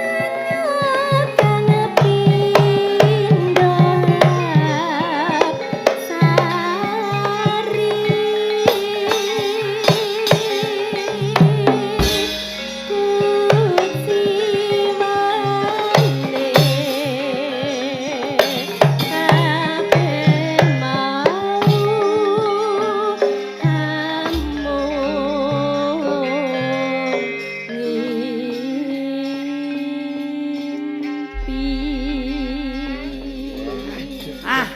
bunga kang pindha sari kuciwane kabeh mau amung ngimpi. Ah,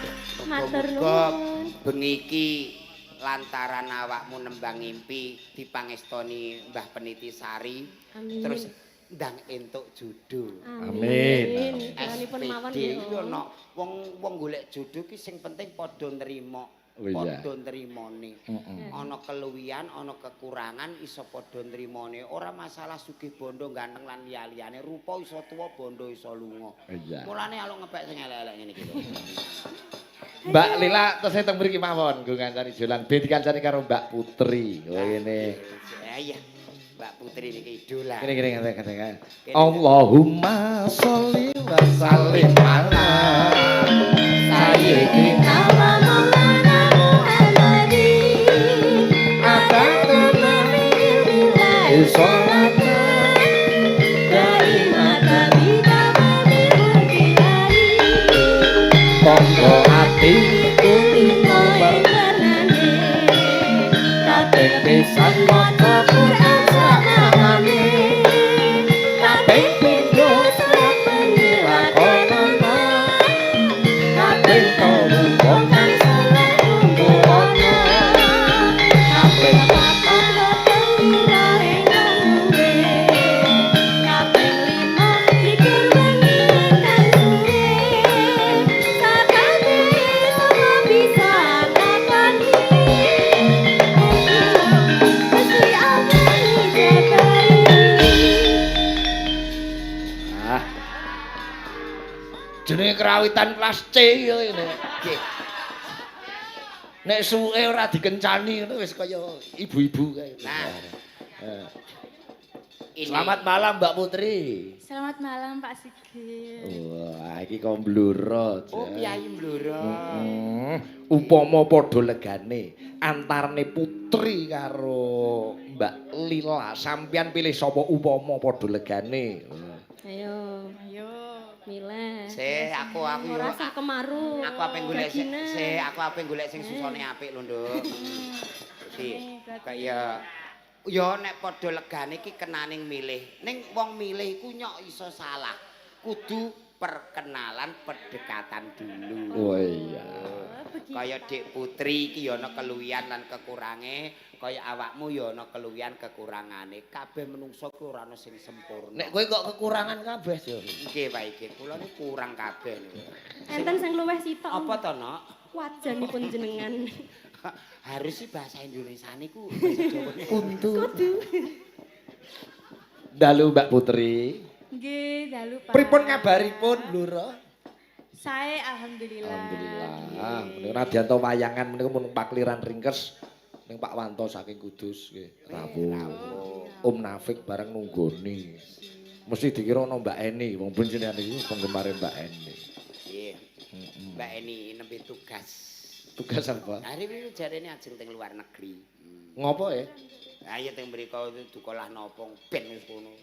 Matur muga nuwun. Bengi iki lantaran awakmu nembang ngimpi dipangestoni Mbah Peniti Sari. Amin. Terus ndang entuk jodoh. Amin. Doanipun mawon SPD nggih, iki Om. ana wong wong golek jodoh ki sing penting padha nrimo. Oh iya. Padha nrimone. Heeh. Ana keluwihan, ana kekurangan iso padha nrimone. Ora masalah sugih bondo ganteng lan liya-liyane. Rupa iso tuwa, bondo iso lunga. Iya. Mulane aluk ngepek sing elek-elek ngene iki lho. Mbak Lila tesih teng mriki mawon nggo ngancani jolan ben dikancani karo Mbak Putri. Oh ngene. Iya. Mbak Putri niki idola. Kene kene kene kene. Allahumma sholli wa sallim ala sayyidina Wa maulana Muhammadin sholat tonggo atiku kaping pisan maca Quran sakmangane kaping pindho sabengi lakonana kaping telu wong kang saleh kumpulana kaping papat Bisa Jenenge kerawitan kelas C ya ini. Nggih. Nek suwuke ora dikencani ngono wis kaya ibu-ibu kae. Nah. Eh. Ini. Selamat malam Mbak Putri. Selamat malam Pak Sigit. Wah, iki kok mbluro. Oh, Piyayi Bluro. Upama padha legane antarane Putri karo Mbak Lila, sampeyan pilih sapa upama padha legane? Ayo, Ayo. Mila. Se, aku yo Ora usah kemaru. aku ape golek sing Gagina. se, aku ape golek sing susone apik lho, Nduk. Iki kaya ya nek padha legane iki kenaning milih. Ning wong milih iku nyok iso salah. Kudu perkenalan pendekatan dulu. Oh iya. Kaya Dik Putri iki ya ana keluwihan lan kekurange, kaya awakmu ya ana keluwihan kekurangane. Kabeh menungso ku ora ana sing sempurna. Nek kowe kok kekurangan kabeh yo. Nggih Pak iki, kula niku kurang kabeh niku. Enten sing luweh sitok. Apa to, Nok? Wajanipun jenengan. Harus sih bahasa Indonesia niku bahasa Jawa. Kuntu. Dalu Mbak Putri. Nggih, dalu Pak. Pripun kabaripun, Bluro? Sae alhamdulillah. Alhamdulillah. Menika nadyanto wayangan menika mun pakliran ringkes ning Pak Wanto saking Kudus nggih. Rawuh. Om Nafik bareng nunggoni. Mesti dikira ana Mbak Eni, wong panjenengan iki penggemare Mbak Eni. Nggih. Mbak Eni nembe tugas. Tugas apa? Hari ini jarene ajeng teng luar negeri. Ngopo ya? Ayo teng mriko dukolah napa ben wis kono.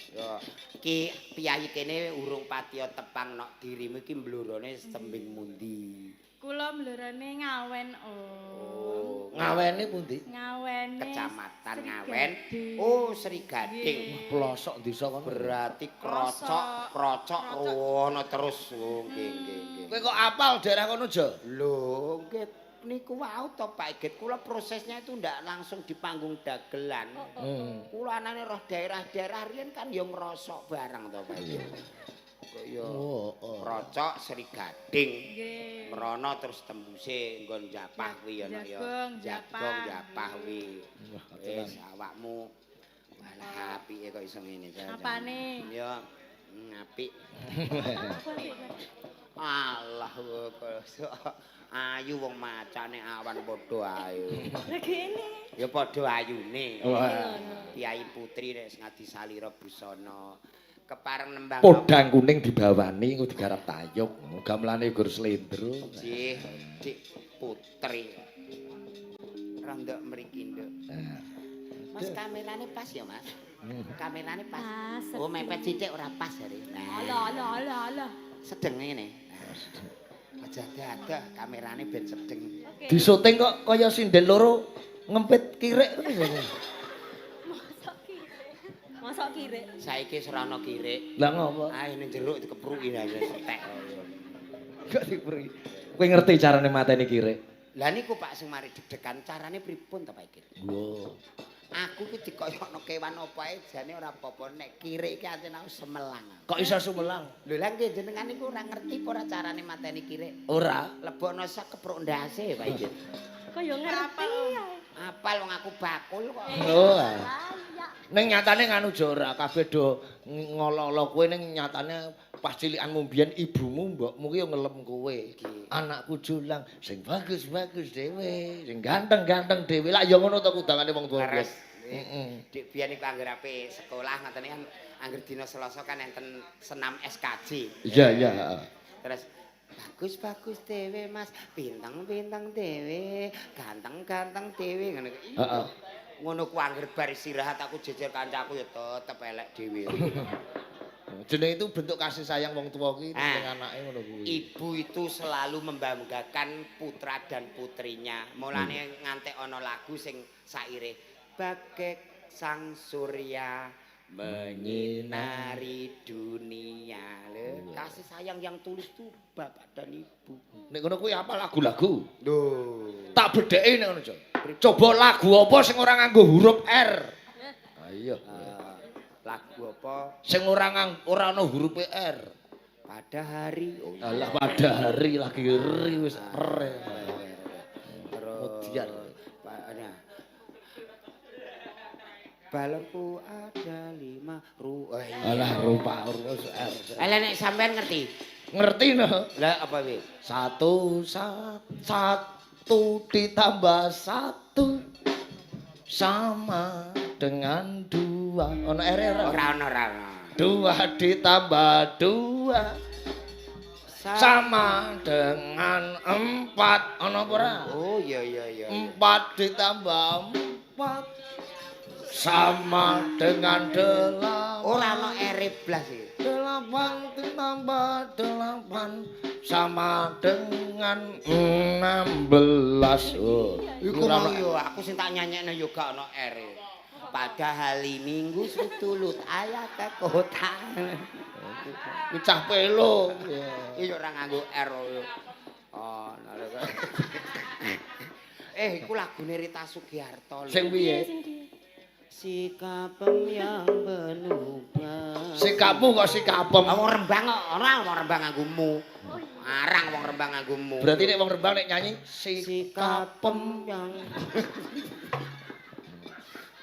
Yo, iki piyayi kene urung patiya tepang nok dirimu iki mblurone sembing mundi. Kula mlurane Ngawen, Om. Oh, Ngawene pundi? Ngawene. Kecamatan Sri Ngawen. Gading. Oh, Sri Gading. Pelosok desa kono. Berarti krocok, krocok rono terus. Oh, nggih, nggih, nggih. Kowe kok apal daerah kono, Jo? Lho, nggih niku wau to Pak Igit, kula prosesnya itu ndak langsung di panggung dagelan. Kula anane roh daerah-daerah riyen kan ya ngrosok barang to Pak Igit. Kok ya Oh, oh. Krocok Sri Gading. Nggih. Mrono terus tembuse nggon Japah kuwi ya Nok ya. Jagong, Jagong Japah. Japah kuwi. Wis awakmu walah apike kok iso ngene. Apane? Ya apik. Alah kok ayu wong macane awan padha ayu. Lah kene. Ya padha ayune. Wah. Kyai Putri nek ngadi salira busana. Kepareng nembang Podang kuning dibawani engko digarap tayub. Gamelane gur slendro. Nggih, Dik Putri. Rondok mriki, Nduk. Mas kamerane pas ya, Mas? Kamerane pas. Pas. Oh, mepet sithik ora pas jare. Nah, Alah alah alah alah. sedeng ngene. Aja dadah kamerane ben sedeng. Oke. Disuting kok kaya sinden loro ngempit kirik ngono. Mosok kirik. Mosok kirik. Saiki wis ora ana kirik. Lah ngopo? Ae ning jeruk dikepruki aja setek. Kok diperi. Kowe ngerti carane mateni kirik? Lah niku Pak sing mari deg-degan carane pripun to Pak Ikit? Wo. Aku ki dikoyokno kewan apa ae jane ora apa-apa nek kirik iki ancen aku semelang. Kok iso sumelang? Lho lah nggih jenengan niku ora ngerti apa ora carane mateni kirik. Ora. Lebokno sak kepruk ndase Pak Ikit. Kok yo ngerti ya. Apal wong aku bakul kok. Oh. Ah, iya. Ning nyatane nganu Jo ora kabeh do ngolo-olo kowe ning nyatane pas cilikanmu mbiyen ibumu mbokmu ki yo ngelem kowe. Anakku Jolang sing bagus-bagus dhewe, sing ganteng-ganteng dhewe. Lah ya ngono to kudangane wong tuwa. Leres. Heeh. Dik biyen iku anggere ape sekolah ngoten kan angger dina Selasa kan enten senam SKJ. Iya, iya, heeh. Terus bagus-bagus dhewe Mas, bintang-bintang dhewe, ganteng-ganteng dhewe ngono kuwi. Heeh. Ngono ku angger bar istirahat aku jejer kancaku ya tetep elek dhewe. Jenenge itu bentuk kasih sayang wong tuwa kuwi Ah. ning anake ngono kuwi. Ibu itu selalu membanggakan putra dan putrinya. Mulane ngantek ana lagu sing saire bagek sang surya menyinari dunia. Lho, kasih sayang yang tulus tuh bapak dan ibu. Nek ngono kuwi apa lagu-lagu? Lho. Tak bedheki nek ngono, Jo. Coba lagu apa sing ora nganggo huruf R? Ayo. Lagu apa? Sing ora ora ana hurufe R. Pada hari. Oh, iya. Alah pada hari lagi ri wis R. Terus Mudian. nah. Balonku ada 5 rupa. Alah rupa rupa. Lah nek sampean ngerti? Ngerti no. Lah apa piye? 1 1 ditambah 1 sama dengan 2. Ono R ora? Ora ono, ora ono. 2 ditambah 2 sama dengan 4. Ono apa ora? Oh iya iya iya. 4 ditambah 4 sama dengan 8. Ora ono R blas iki. 8 ditambah 8 sama dengan 16. Oh, iku mau yo aku sing tak nyanyekno yo gak ono R. Pada hari Minggu sutulut ayah ke kota. Cah pelo. Iya ora nganggo R yo. Oh, iku lagune Rita Sugiarto. Sing piye? Sikapem yang penuh. Sikapmu kok sikapem. Wong Rembang kok ora wong Rembang nganggomu. Arang wong Rembang nganggomu. Berarti nek wong Rembang nek nyanyi sikapem yang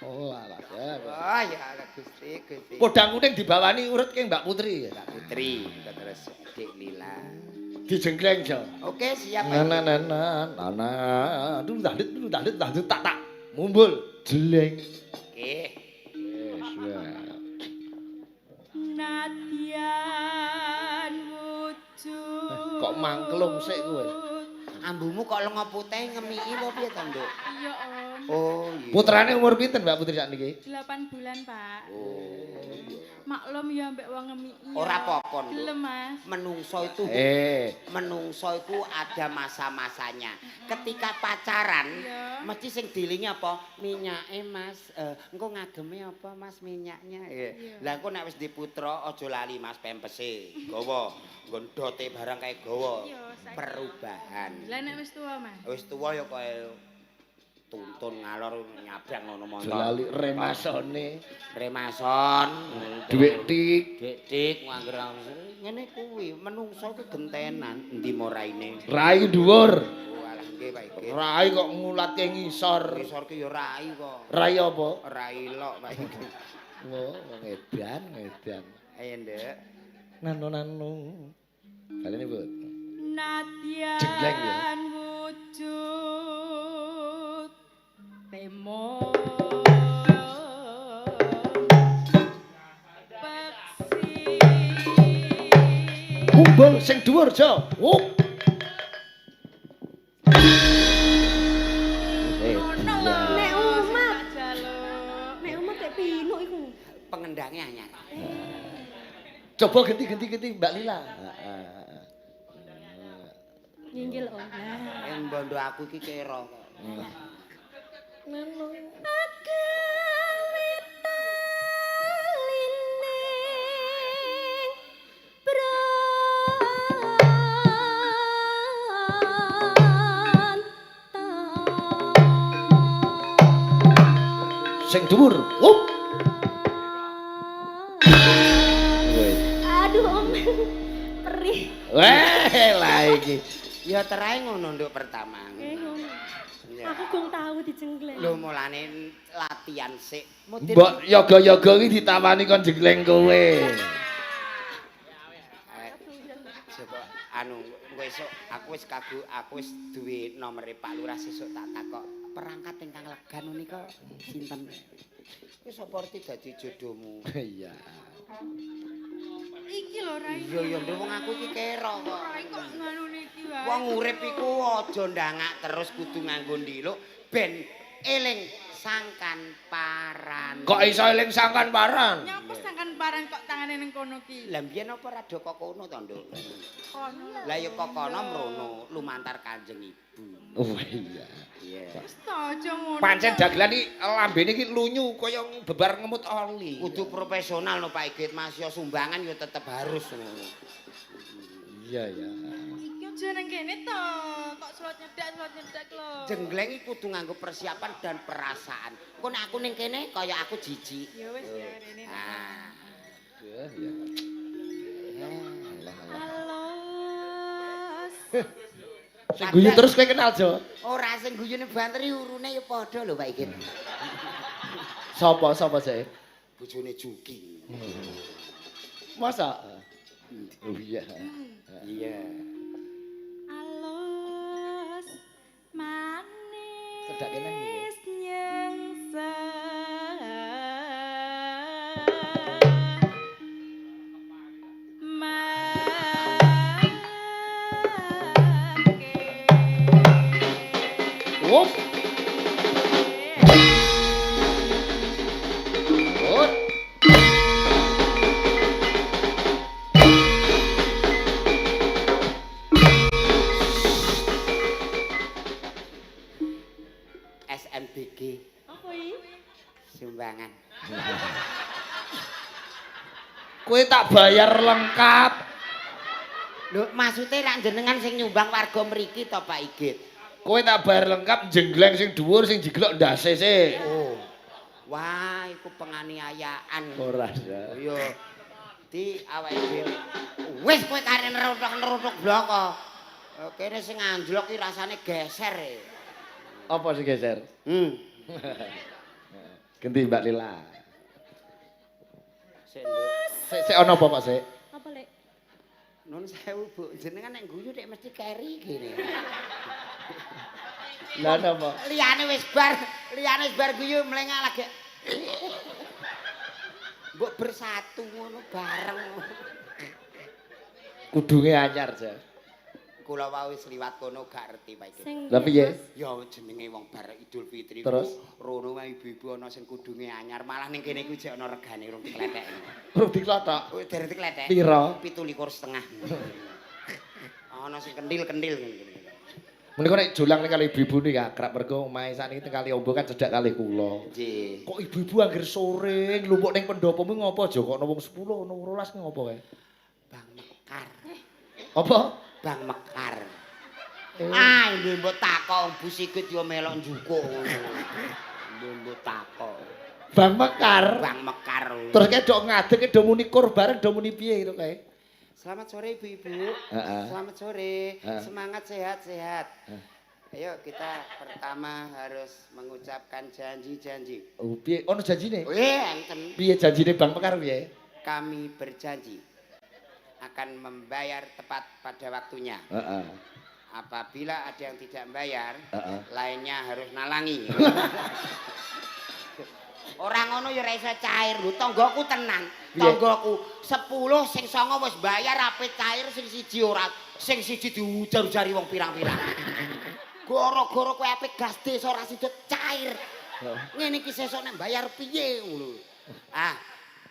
Oh alah. Oh ya Gusti, Gusti. Podang kuning dibawani urut ke Mbak Putri. Mbak Putri terus Dik Lila. Dijengkleng jo. Oke, siap. Na na na na na. Aduh dalit dalit dalit tak tak. Mumbul jeleng. Oke. Wes ya. Nadyan wujud. Kok mangklung sik kowe? Ambumu kok lenga putih ngemiki apa piye to, Nduk? Iya, Om. Oh, iya. Putrane umur pinten Mbak Putri sakniki? 8 bulan, Pak. Oh. Maklum ya ambek wong ngemiki. Ora apa-apa, Nduk. Gelem, Mas. Menungso itu menungso iku ada masa-masanya. Ketika pacaran, iya. Mesti sing dilingi apa? Minyake, Mas. Engko ngageme apa, Mas, minyaknya? Iya. Lah engko nek wis diputra aja lali Mas pempese. Gawa, nggon dote barang kae gawa. Iya, saiki. Perubahan. Lah nek wis tuwa, Mas. Wis tuwa ya kaya tuntun ngalor nyabrang ngono montor. Lali remasone, remason, dhuwit tik, dhuwit tik ngangger ngene kuwi menungso kuwi gentenan endi moraine. Rai dhuwur. Oh alah nggih Pak Igit. Rai kok ngulatke ngisor. Ngisor ki ya rai kok. Rai apa? Rai lok Pak Igit. Oh, ngedan, ngedan. Ayo Nduk. Nano nano. Balene, Bu. Nadyan wujud temo peksi. Kumbul sing dhuwur, Jo. Wup. Ono lho. Nek umat. Jaluk. Nek umat tek pinuk iku. Pengendange anyar. Coba ganti-ganti Mbak Lila. Heeh. Nyinggil om. Lah. Yen bondo aku iki kera kok. Nano. Sing dhuwur. Wup. Aduh om. Perih. Weh, lah iki. Ya terae ngono Nduk pertama. Ngono. Ya. Aku gong tahu dijengkleng. Lho mulane latihan sik. Mbok yoga-yoga iki ditawani kon jengleng kowe. Coba anu engko esuk aku wis kagu aku wis duwe nomere Pak Lurah sesuk tak takok perangkat ingkang legan menika sinten. Wis sapa arti dadi jodohmu. Iya. Iki lho Rai. Iya ya nduk wong aku iki kera kok. Rai kok nganu niki wae. Wong urip iku aja ndangak terus kudu nganggo ndiluk ben eling sangkan paran. Kok iso eling sangkan paran? Nyapa sangkan paran kok tangane ning kono ki? Lah mbiyen apa ora do kok kono to, Nduk? Kono. Lah ya kok kono mrono lumantar Kanjeng Ibu. Oh iya. Iya. Wis to aja ngono. Pancen dagelan iki lambene iki lunyu kaya bebar ngemut oli. Kudu profesional no Pak Igit, Mas yo sumbangan yo tetep harus ngono. Iya ya. Iki aja nang kene to. Kok slot nyedak lho. Jenggleng iki kudu nganggo persiapan dan perasaan. Engko nek aku ning kene kaya aku jijik. Ya wis ya rene. Ah. Ya ya. Alah alah. Alos. Sing guyu terus kowe kenal, Jo. Ora sing guyune banteri urune ya padha lho Pak Igit. Sapa sapa sih? Bojone Juki. Masa? Oh iya. Iya. Alus manis. Cedhake nang ndi? Wup. Wup. SMBG Apa iki? sumbangan. Kowe tak bayar lengkap. Lho, maksude rak jenengan sing nyumbang warga mriki to Pak Igit? Kowe tak bayar lengkap jengleng sing dhuwur sing jiglok ndase sik. Oh. Wah, iku penganiayaan. Ora ya. Iya. Di awake dhewe. Wis kowe kare nerutuk-nerutuk bloko. Kene sing anjlok iki rasane geser e. Apa sing geser? Hmm. Ganti Mbak Lila. Sik, Nduk. Sik sik ana apa Pak sik? Apa lek? Nun sewu, Bu. Jenengan nek guyu nek mesti keri gini. Lah napa? Liyane wis bar, liyane wis bar guyu mlengak lagi. Mbok bersatu ngono bareng. Kudunge anyar, Ja. Kula wau wis liwat kono gak ngerti Pak Igit. Sing Lah piye? Ya jenenge wong bar Idul Fitri. Terus? Rono wae ibu-ibu ana sing kudunge anyar, malah ning kene iku jek ana regane rung diklethek. Rung diklothok. Oh, dereng diklethek. Piro? 27,5. Ana sing kendil-kendil ngene. Menika nek jolang ning kali ibu-ibu niki akrab mergo omahe sakniki teng Kali Ombo kan cedhak kalih kula. Nggih. Kok ibu-ibu angger sore nglumpuk ning pendopomu ngopo aja kok ana wong 10 ana 12 ngopo kae? Bang Mekar. Apa? Bang Mekar. Ah, mbok takok Bu Sigit yo melok njukuk ngono. Mbok takok. Bang Mekar. Bang Mekar. Terus kae dok ngadeg do muni kur bareng do muni piye gitu kae? Selamat sore ibu-ibu. Heeh. Selamat sore. Heeh. Semangat sehat-sehat. Ayo kita pertama harus mengucapkan janji-janji. Oh, piye ono janjine? Weh, enten. Piye janjine Bang Mekar piye? Kami berjanji akan membayar tepat pada waktunya. Heeh. Apabila ada yang tidak membayar, Heeh. lainnya harus nalangi. Orang ngono ya ora iso cair lho, tanggaku tenan. Piye? Tanggaku 10 sing 9 wis bayar ape cair sing siji ora. Sing siji diujar-ujari wong pirang-pirang. Gara-gara kowe ape gas desa ora sida cair. Ngene iki sesuk nek bayar piye ngono. Ah,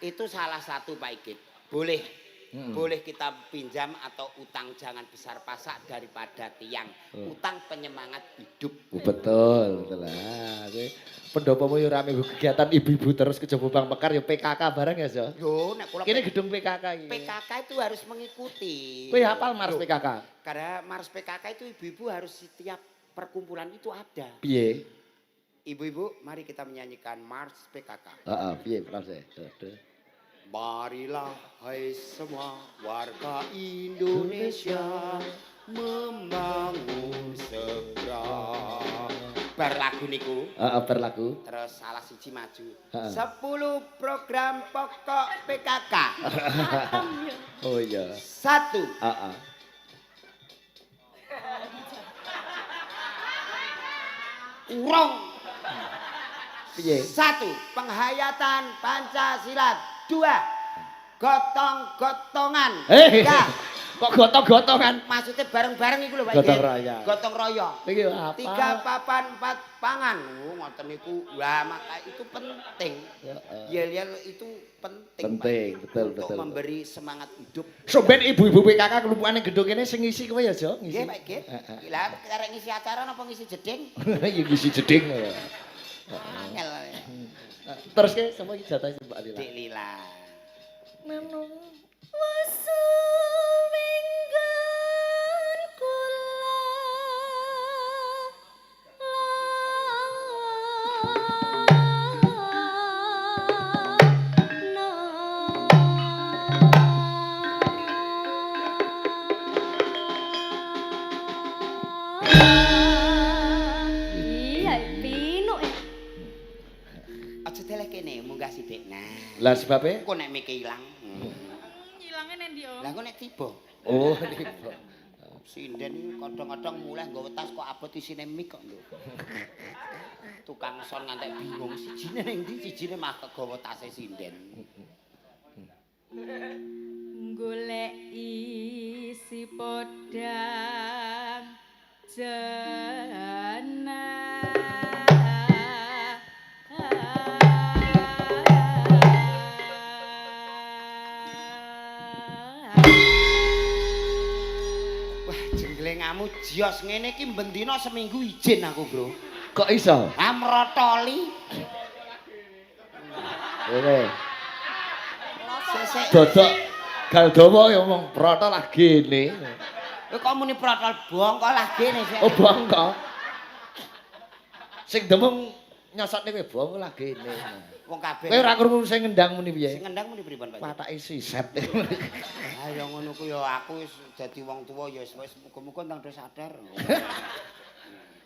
itu salah satu Pak Igit. Boleh. Boleh kita pinjam atau utang jangan besar pasak daripada tiang. Utang penyemangat hidup. Oh, betul, betul lah. Kowe pendopomu yo rame nggo kegiatan ibu-ibu terus kejaba Bang Mekar yo PKK bareng ya, Jo. Yo nek kula Kene gedung PKK iki. PKK itu harus mengikuti. Kowe hafal mars Loh, PKK? Karena mars PKK itu ibu-ibu harus setiap perkumpulan itu ada. Piye? Ibu-ibu, mari kita menyanyikan mars PKK. Heeh, piye proses? Aduh. Marilah hai semua warga Indonesia membangun segera. Bar lagu niku. Heeh, berlaku. Terus salah siji maju. Heeh. 10 program pokok PKK. Oh iya. 1. Heeh. Urung. Piye? 1. Penghayatan Pancasila. 2. Gotong-gotongan. Eh, 3. kok gotong-gotongan? Maksudnya bareng-bareng iku lho Pak. Gotong Igit. royong. Gotong royong. Iki apa? 3 papan 4 pangan. Oh, ngoten niku. Wah, maka itu penting. Heeh. Yel-yel itu penting. Penting, Pak. betul, Untuk betul. memberi semangat hidup. Somben ibu-ibu PKK kelumpukan ning gedung kene sing ngisi kowe ya, Jo? Ngisi. Nggih, Pak Igit. Heeh. Lah arek ngisi acara napa ngisi jeding? Ya ngisi jeding ya. Angel. Terus ke sapa iki jatah Mbak Lila? Dik Lila. Wasuwinggan kula Iya, pinuk. Aja deleh kene, munggah sithik. Nah. Lah sebabe? Engko nek mike ilang. Ilange nang ndi, Om? Lah engko nek tiba. Oh, tiba. Sinden iki kadang-kadang mulih nggawa tas kok abot isine mik kok lho. Tukang son ngantek bingung sijine ning ndi, sijine mah kegawa tase sinden. Golek isi podang jana. Wah, jenglengamu jios ngene iki bendina seminggu izin aku, Bro. Kok iso? Ah mrotoli. Ngene. Sesek. Dodok Galdawa ya ngomong protol lah gene. Kowe kok muni protol bongko lah gene sik. Oh bongko. Sing demung nyosotne kowe bongko lah gene. Wong kabeh. Kowe ora krungu sing ngendang muni piye? Sing ngendang muni pripun, Pak? Patake siset. Ah ya ngono ku ya aku wis dadi wong tuwa ya wis muga-muga ndang do sadar.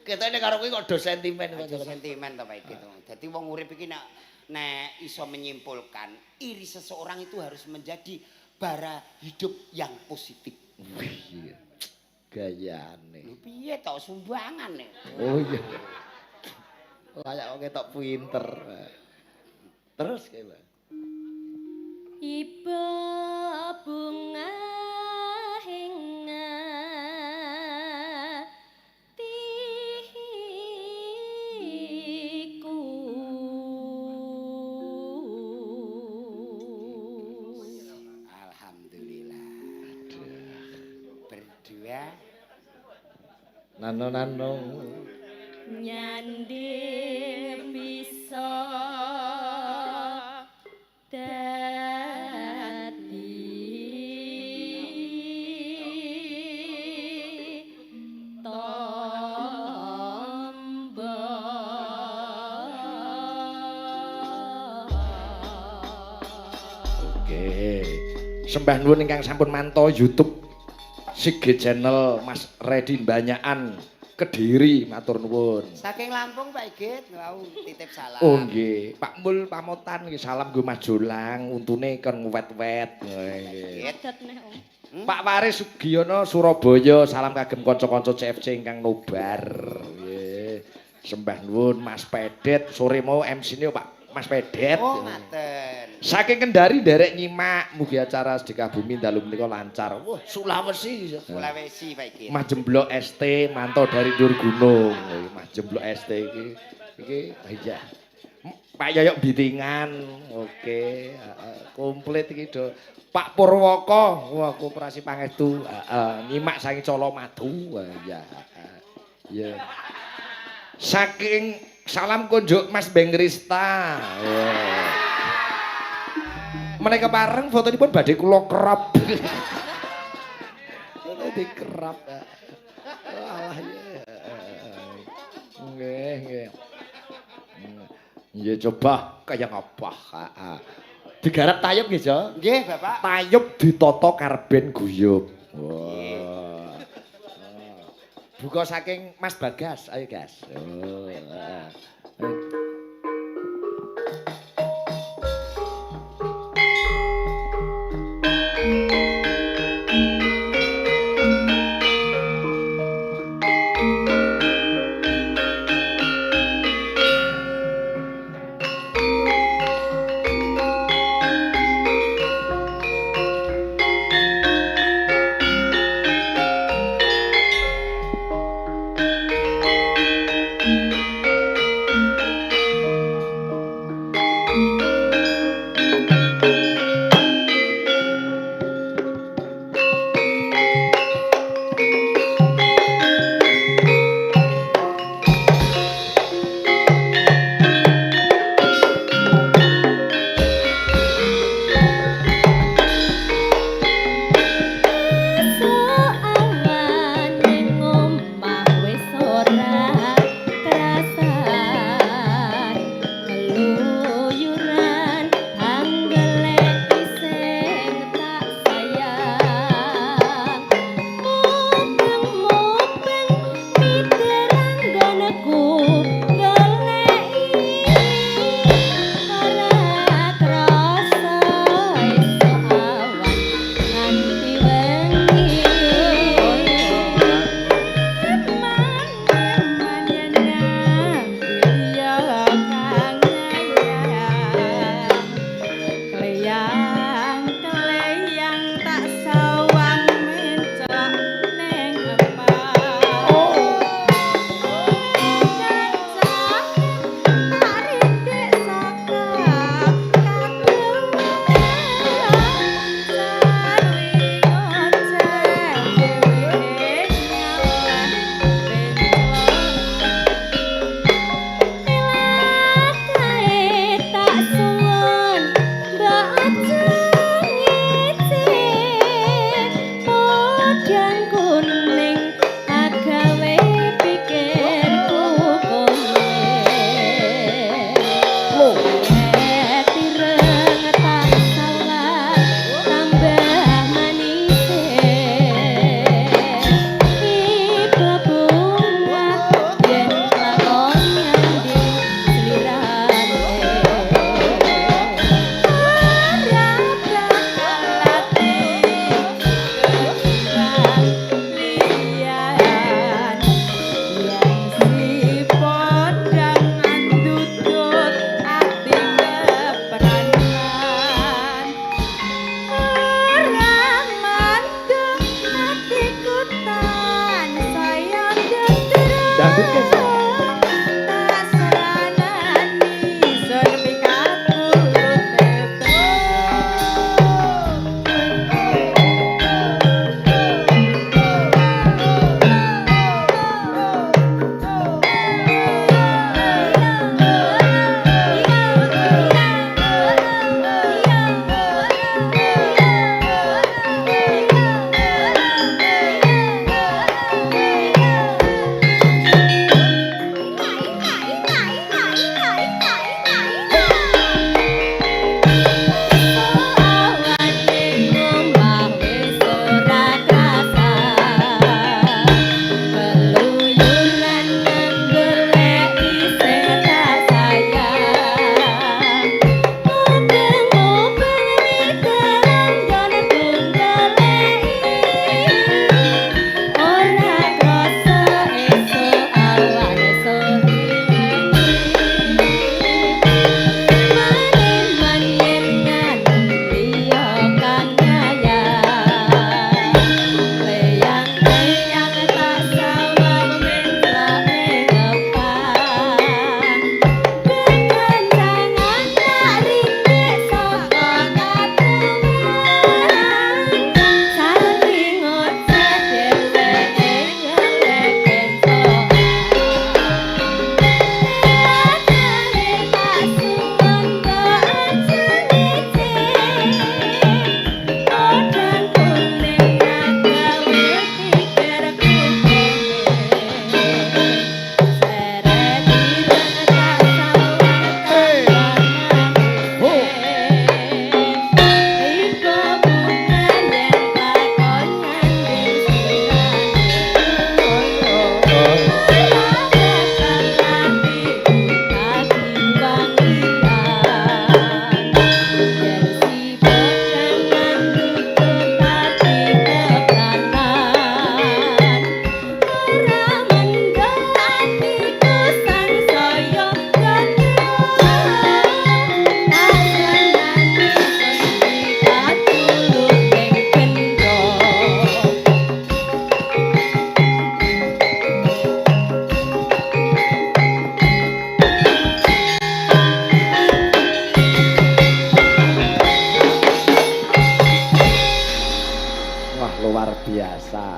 Ketene karo kowe kok do sentimen kok. Aja sentimen to Pak iki to. Dadi wong urip iki nek iso menyimpulkan iri seseorang itu harus menjadi bara hidup yang positif. Wih, gayane. Lho piye to sumbangan nek. Oh iya. Layak wong ketok pinter. Terus kayak Mbak. Iba bunga ing atiku. Alhamdulillah. Berdua Nano-nano. Nyanding bisa dadi tombo. Oke. Sembah nuwun ingkang sampun mantau YouTube Sige Channel Mas Redi Banyakan Kediri, matur nuwun. Saking Lampung Pak Igit, wau titip salam. Oh nggih, Pak Mul pamotan nggih salam nggo Mas Jolang, untune kon wet-wet. Nggih. Adat neh, Om. Pak Waris Sugiono Surabaya, salam kagem kanca-kanca CFC ingkang nobar. Nggih. Sembah nuwun Mas Pedet, sore mau MC-ne Pak Mas Pedet. Oh, ngaten. Saking Kendari nderek nyimak, mugi acara sedekah bumi dalu menika lancar. Wah, Sulawesi. Sulawesi Pak Igit. Mas Jemblok ST mantau dari Dur Gunung. Mas Jemblok ST iki iki iya. Pak Yoyok Bitingan. Oke, komplit iki do. Pak Purwoko, wah koperasi pangestu, heeh, nyimak saking Colomadu. Wah, iya. Iya. Saking salam kunjuk Mas Beng Rista. Wah. Menika pareng fotonipun badhe kula crop. Dikerap. Alah ya. Nggih, nggih. Nggih coba kaya ngapa. Heeh. Digarap tayub nggih, Jo? Nggih, Bapak. Tayub ditata karben guyub. Wah. Buka saking Mas Bagas, ayo Gas. Oh, heeh.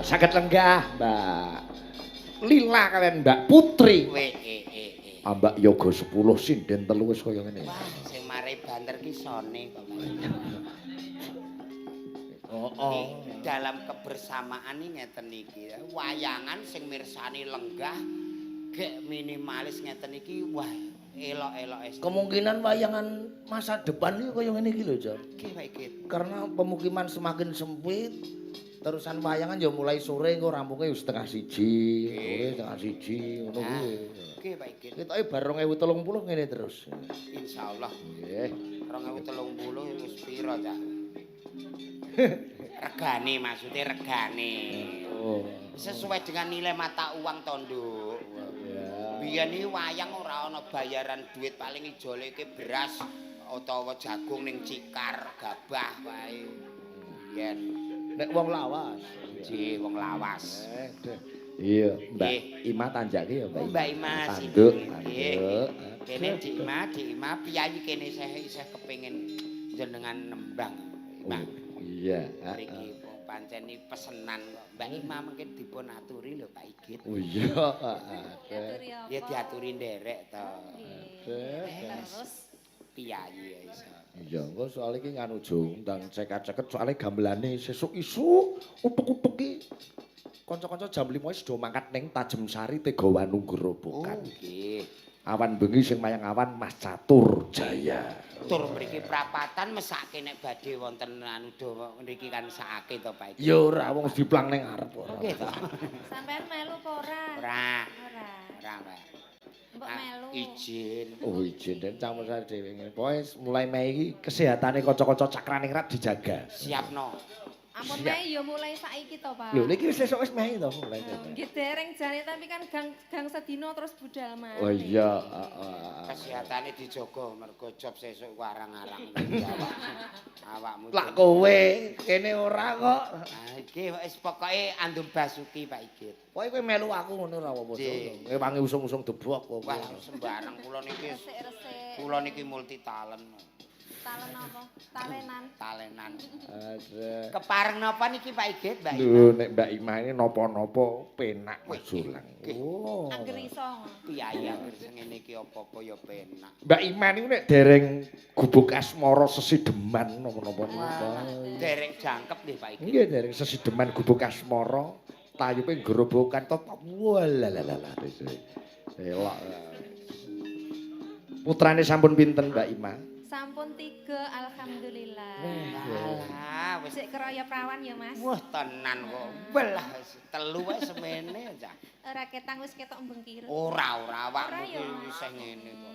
Saged lenggah, Mbak Lila kalian Mbak Putri. Mbak Yoga 10 sinden 3 wis kaya ngene. Wah, sing mare banter ki sone kok. Heeh. Dalam kebersamaan ini ngeten iki. Wayangan sing mirsani lenggah gek minimalis ngeten iki wah elok-elok. Kemungkinan wayangan masa depan iki kaya ngene iki lho, Jon. Nggih, Pak Igit. Karena pemukiman semakin sempit, terusan wayangan ya mulai sore engko rampunge ya 12:30, sore 12:30 ngono kuwi. Nggih, Pak Igit. Ketoke bar 2030 ngene terus. Insyaallah. Nggih. 2030 wis pira, Cak? Regane maksudnya regane. Oh. Sesuai dengan nilai mata uang to, Nduk. Ya. Biyen iki wayang ora ana bayaran duit, paling ijole iki beras utawa jagung ning cikar gabah wae. Biyen Nek wong lawas. nggih wong lawas. Iya, Mbak Nggih. Ima tanjake ya, Mbak. Oh, Mbak Ima Tanduk, nggih. tanduk. Kene Dik Ima, Dik Ima piyayi kene isih kepengin jenengan nembang. Ima. Oh, iya. Mriki pancen iki pesenan kok. Mbak Ima mungkin dipun aturi lho Pak Igit. Oh iya. Diaturi apa? Ya diaturi nderek to. Terus Piyayi ya iso. Iya, engko soal iki nganu Jung, ndang cekak-ceket soalé gamelane sesuk isuk utuk-utuk ki kanca-kanca jam 5 wis do mangkat ning Tajemsari Tegawanu Grobogan. Oh, nggih. Awan bengi sing mayang awan Mas Catur Jaya. Tur mriki prapatan mesake nek badhe wonten anu do mriki kan sakake to Pak Igit. Ya ora wong diplang ning ngarep ora. Nggih to. Sampean melu apa ora? Ora. Ora. Ora, Mbak. Mbok melu. Izin. Oh izin den campur sari dhewe ngene. Pokoke mulai Mei iki kesehatane kanca-kanca Cakraningrat dijaga. Siapno. Ampun Siap. Mei ya mulai saiki to, Pak. Lho niki wis sesuk wis Mei to mulai. Nggih dereng jane tapi kan gang sedina terus budal maneh. Oh iya, heeh. Kesehatane dijaga mergo job sesuk ku arang-arang. Awakmu. Lak kowe kene ora kok. Ah iki wis pokoke andum basuki Pak Igit. Pokoke kowe melu aku ngono ora apa-apa. Nggih. Ngewangi usung-usung debok kok. Wah sembarang kula niki Resik-resik. kula niki multi talent. Talen apa? Talenan. Talenan. Aduh. Kepareng napa niki Pak Igit, Mbak Ima? Lho nek Mbak Imah ini napa-napa penak Mas Jolang. Oh. Angger iso. Piyayi angger sing ngene iki apa-apa ya penak. Mbak Imah niku nek dereng gubuk asmara sesideman napa-napa niku. Dereng jangkep nggih Pak Igit. Nggih dereng sesideman gubuk asmara, tayupe grobokan tetep walalala. Elok. Putrane sampun pinten Mbak Imah? Sampun 3 alhamdulillah. Alah wis Sik keraya prawan ya, Mas. wah tenan kok. Belah wis telu wae semene cah. Ora ketang wis ketok mbengkir. Ora ora awakmu Ora ya, ki Mas. isih ngene kok.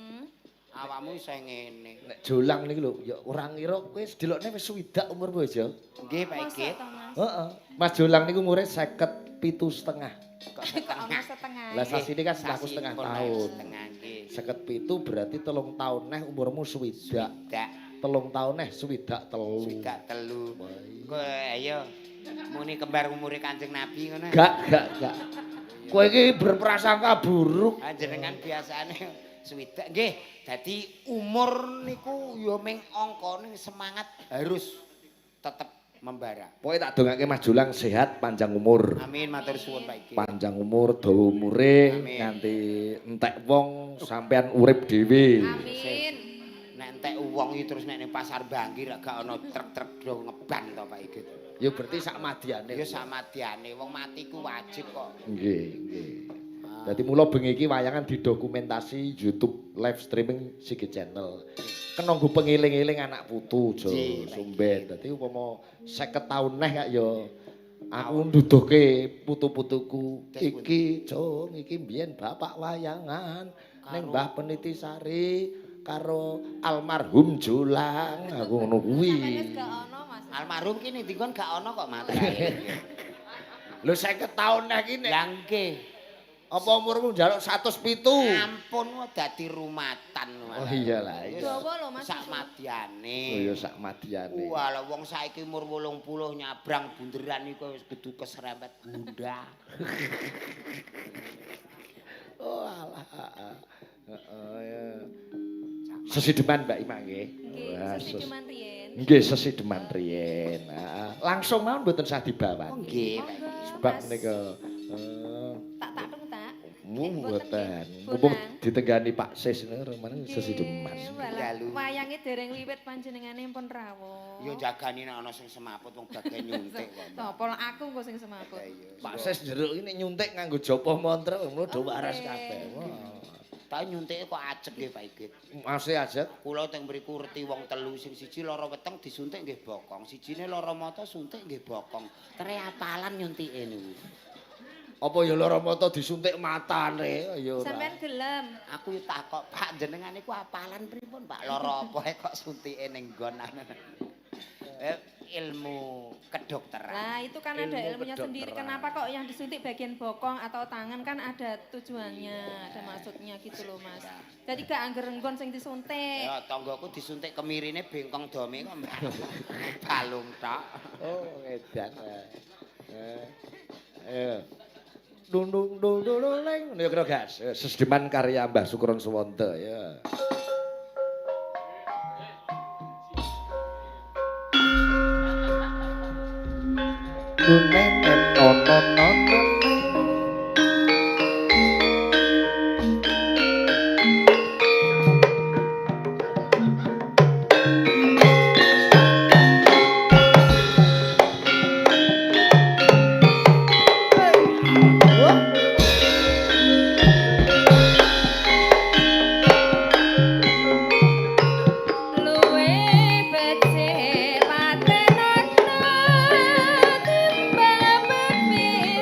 Awakmu isih ngene. Nek Jolang niku lho, ya ora ngira kowe delokne wis swidak umurmu wis ya. Nggih Pak Mosok Igit. to, Mas? Heeh. Mas Jolang niku umure 57,5. Kok Kok ono setengah. Lah sasine kan selaku setengah tahun. Setengah nggih. 57 berarti 3 tahun neh umurmu swidak. Dak 3 tahun neh swidak telu. swidak telu. Kowe ayo muni kembar umure Kanjeng Nabi ngono. Gak. Kowe iki berprasangka buruk. Ah jenengan biasane swidak nggih. Dadi umur niku ya ming angka ning semangat harus tetep membara. Pokoke tak dongake Mas Jolang sehat panjang umur. Amin matur suwun Pak Igit. Panjang umur, dawa umure Amin. nganti entek wong sampean urip dhewe. Amin. Nek entek wong iki terus nek ning pasar Banggi rak gak ana truk-truk do ngeban to Pak Igit. Ya berarti sak madiane. Ya samadiane wong mati ku wajib kok. Nggih, nggih. Dadi mula bengi iki wayangan didokumentasi YouTube live streaming Sigit Channel. Kena nggo pengeling-eling anak putu jo Nggih, sumben. Dadi upama 50 taun neh kak ya aku nduduhke putu-putuku iki Jong, iki mbiyen bapak wayangan ning Mbah Penitisari karo almarhum Jolang. Aku ngono kuwi. Sampeyan wis gak ono, Mas. Almarhum ki ning dinggon gak ana kok materai. Lho 50 taun neh iki nek Lah nggih. apa umurmu njaluk 107? Ampun wah dadi rumatan. Oh iya lah iya. Dawa lho, Mas. Sak madiane. Oh iya sak madiane. Wah, lah wong saiki umur 80 nyabrang bunderan iku wis kudu keserempet bunda. Oh alah. Heeh ya. Sesideman Mbak Ima nggih. Nggih, Wah, sesideman riyen. Nggih, sesideman riyen. Heeh. Langsung mawon mboten sah dibawani. Oh nggih, Pak. Sebab Mas. menika Tak tak tung tak. mboten. Nggih, Mumpung bonang. ditenggani Pak Sis niku romane sesideman. Walah, Dalu. wayange dereng wiwit panjenengane pun rawuh. Ya jagani nek ana sing semaput wong bagian nyuntik kok. Sapa lah aku engko sing semaput. Lah iya. Pak Sis jeruk ini nyuntik nganggo japa mantra mlo do waras kabeh. Wah. Tapi nyuntike kok ajeg nggih Pak Igit. Masih ajeg. Kula teng mriku reti wong telu sing siji lara weteng disuntik nggih bokong, sijine lara mata suntik nggih bokong. Tere apalan nyuntike niku. Apa ya lara mata disuntik matane ya ora. Sampeyan gelem. Aku yo takok, Pak jenengan niku apalan pripun, Pak? Lara apa ae kok suntike ning nggon. Ilmu kedokteran. Lah itu kan ada Ilmu ilmunya sendiri. kedokteran. Kenapa kok yang disuntik bagian bokong atau tangan kan ada tujuannya, ada maksudnya gitu loh Mas. Jadi gak angger nggon sing disuntik. Ya tanggaku disuntik kemirine bengkong dome kok, Mbak. Balung tok. Oh, edan. Dung dung dung dung dung leng. Ya kira gas. Sesdeman karya Mbah Sukron Suwanda ya. Dung neng neng non non non non. Luwe becik patenana timbang pepindhan.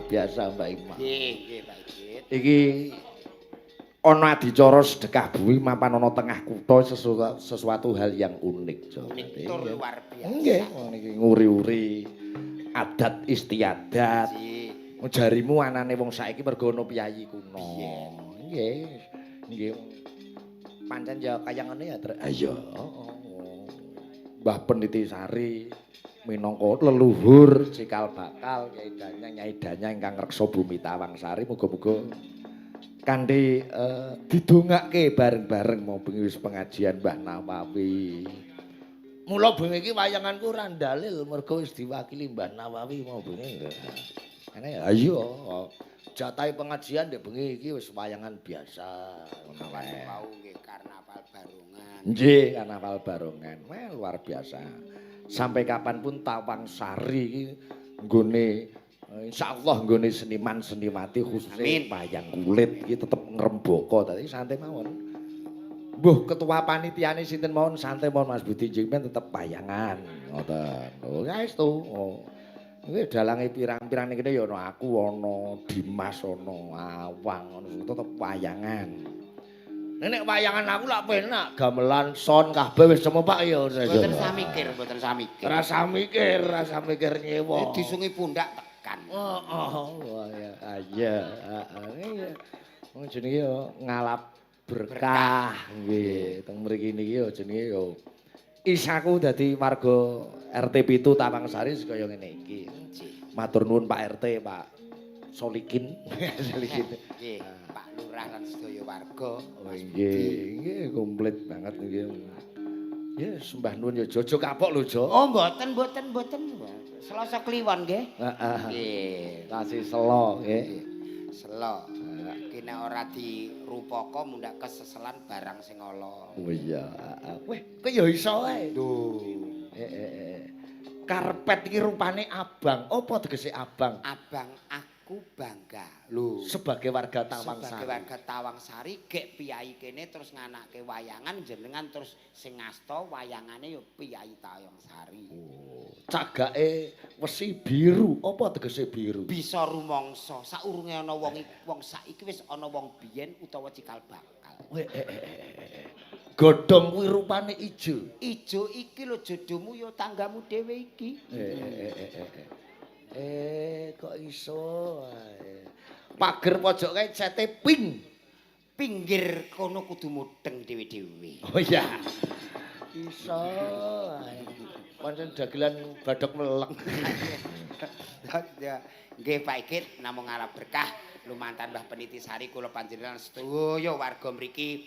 biasa Mbak Ima. Nggih, nggih Pak Igit. Iki ana adicara sedekah bumi mapan ana tengah kutha sesuatu hal yang unik. Jo. Unik tur luar biasa. Nggih, wong niki nguri-uri adat istiadat. Nggih. Jarimu anane wong saiki mergo ana piyayi kuno. Nggih. Nggih. Pancen ya kaya ngene ya, Trek. Iya. Mbah Peniti Sari minangka leluhur cikal bakal Kyai Danyang Nyai Danyang ingkang ngreksa bumi Tawangsari muga-muga kanthi didongake bareng-bareng mau bengi wis pengajian Mbah Nawawi. Mula bengi iki wayanganku ora ndalil mergo wis diwakili Mbah Nawawi mau bengi. Ene ayo jatahe pengajian ndek bengi iki wis wayangan biasa ngono kae. Wau nggih karnaval barongan. Nggih, karnaval barongan. Wah, luar biasa. Sampai kapanpun Tawangsari iki nggone insyaallah nggone seniman seniwati khususnya wayang kulit iki tetep ngrembaka. Dadi santai mawon. Mbuh ketua panitiane sinten mawon santai mawon Mas Budi jeng ben tetep wayangan. Ngoten. Oh, saestu. Oh. Iki dalange pirang-pirang ning kene ya ana aku, ana Dimas, ana Awang, ana tetep wayangan. Nek wayangan aku lak penak, gamelan son kabeh wis semua Pak ya. Mboten samikir, mboten samikir. Rasa mikir, rasa mikir nyewa. Disungi pundak tekan. Heeh, wah ya iya, heeh. Wong jenenge yo ngalap berkah nggih. Teng mriki niki yo jenenge yo isaku dadi warga RT 7 Tawangsari kaya ngene iki. Matur nuwun Pak RT, Pak Solikin. Solikin. Nggih, Pak Lurah lan sedaya warga. Oh nggih, nggih komplit banget nggih. Ya sembah nuwun ya Jojo kapok lho Jo. Oh mboten, mboten, mboten. Selasa Kliwon nggih. Heeh. Nggih. Kasih selo nggih. Selo. Ki nek ora dirupaka mundhak keseselan barang sing ala. Oh iya, heeh. Weh, kowe ya iso wae. Lho. Karpet iki rupane abang. Apa tegese abang? Abang aku bangga. Lho. Sebagai warga Tawangsari. Sebagai warga Tawangsari gek piyayi kene terus nganake wayangan jenengan terus sing ngasta wayangane ya piyayi Tawangsari. Oh, cagake wesi biru. Apa tegese biru? Bisa rumangsa saurunge ana wong wong saiki wis ana wong biyen utawa cikal bakal. Weh, Godhong kuwi rupane ijo. Ijo iki lho jodohmu ya tanggamu dhewe iki. Kok iso ae. Pager pojok kae cete pink. Pinggir kono kudu mudeng dhewe-dhewe. Oh iya. Iso ae. Pancen dagelan badhok melek. Ya, nggih Pak Igit namung ngarep berkah lumantar Mbah Peniti Sari kula panjenengan sedaya warga mriki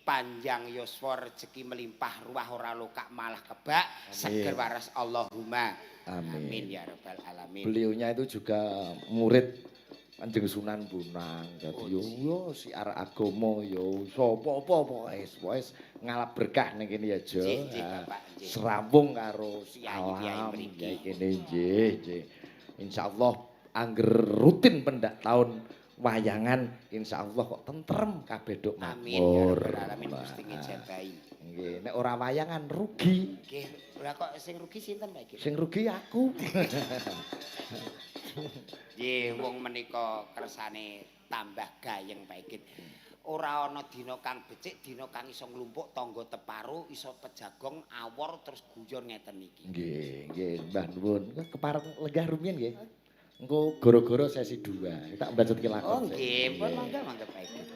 panjang yuswa rezeki melimpah ruah ora lokak malah kebak seger waras Allahumma. Amin. Amin ya rabbal alamin. Beliaunya itu juga murid Kanjeng Sunan Bonang. Dadi yo yo siar agama yo sapa-apa pokoke wis ngalap berkah ning kene ya Jo. Nggih, Bapak, nggih. Serawung karo Kiai-kiai alam mriki. kiai kene nggih, nggih. Insyaallah angger rutin pendak tahun wayangan insyaallah kok tentrem kabeh dok Amin ya makmur. rabbal alamin Gusti ngijabahi. Nggih, nek ora wayangan rugi. Nggih, lah kok sing rugi sinten Pak Igit? Sing rugi aku. Nggih, wong menika kersane tambah gayeng Pak Igit. Ora ana dina kang becik, dina kang iso nglumpuk tangga teparo, iso pejagong awor terus guyon ngeten iki. Nggih, nggih, Mbah nuwun. Kepareng lenggah rumiyin nggih. Engko goro-goro sesi 2. Tak mbacutke lakon. Oh nggih, pun mangga mangga Pak Igit.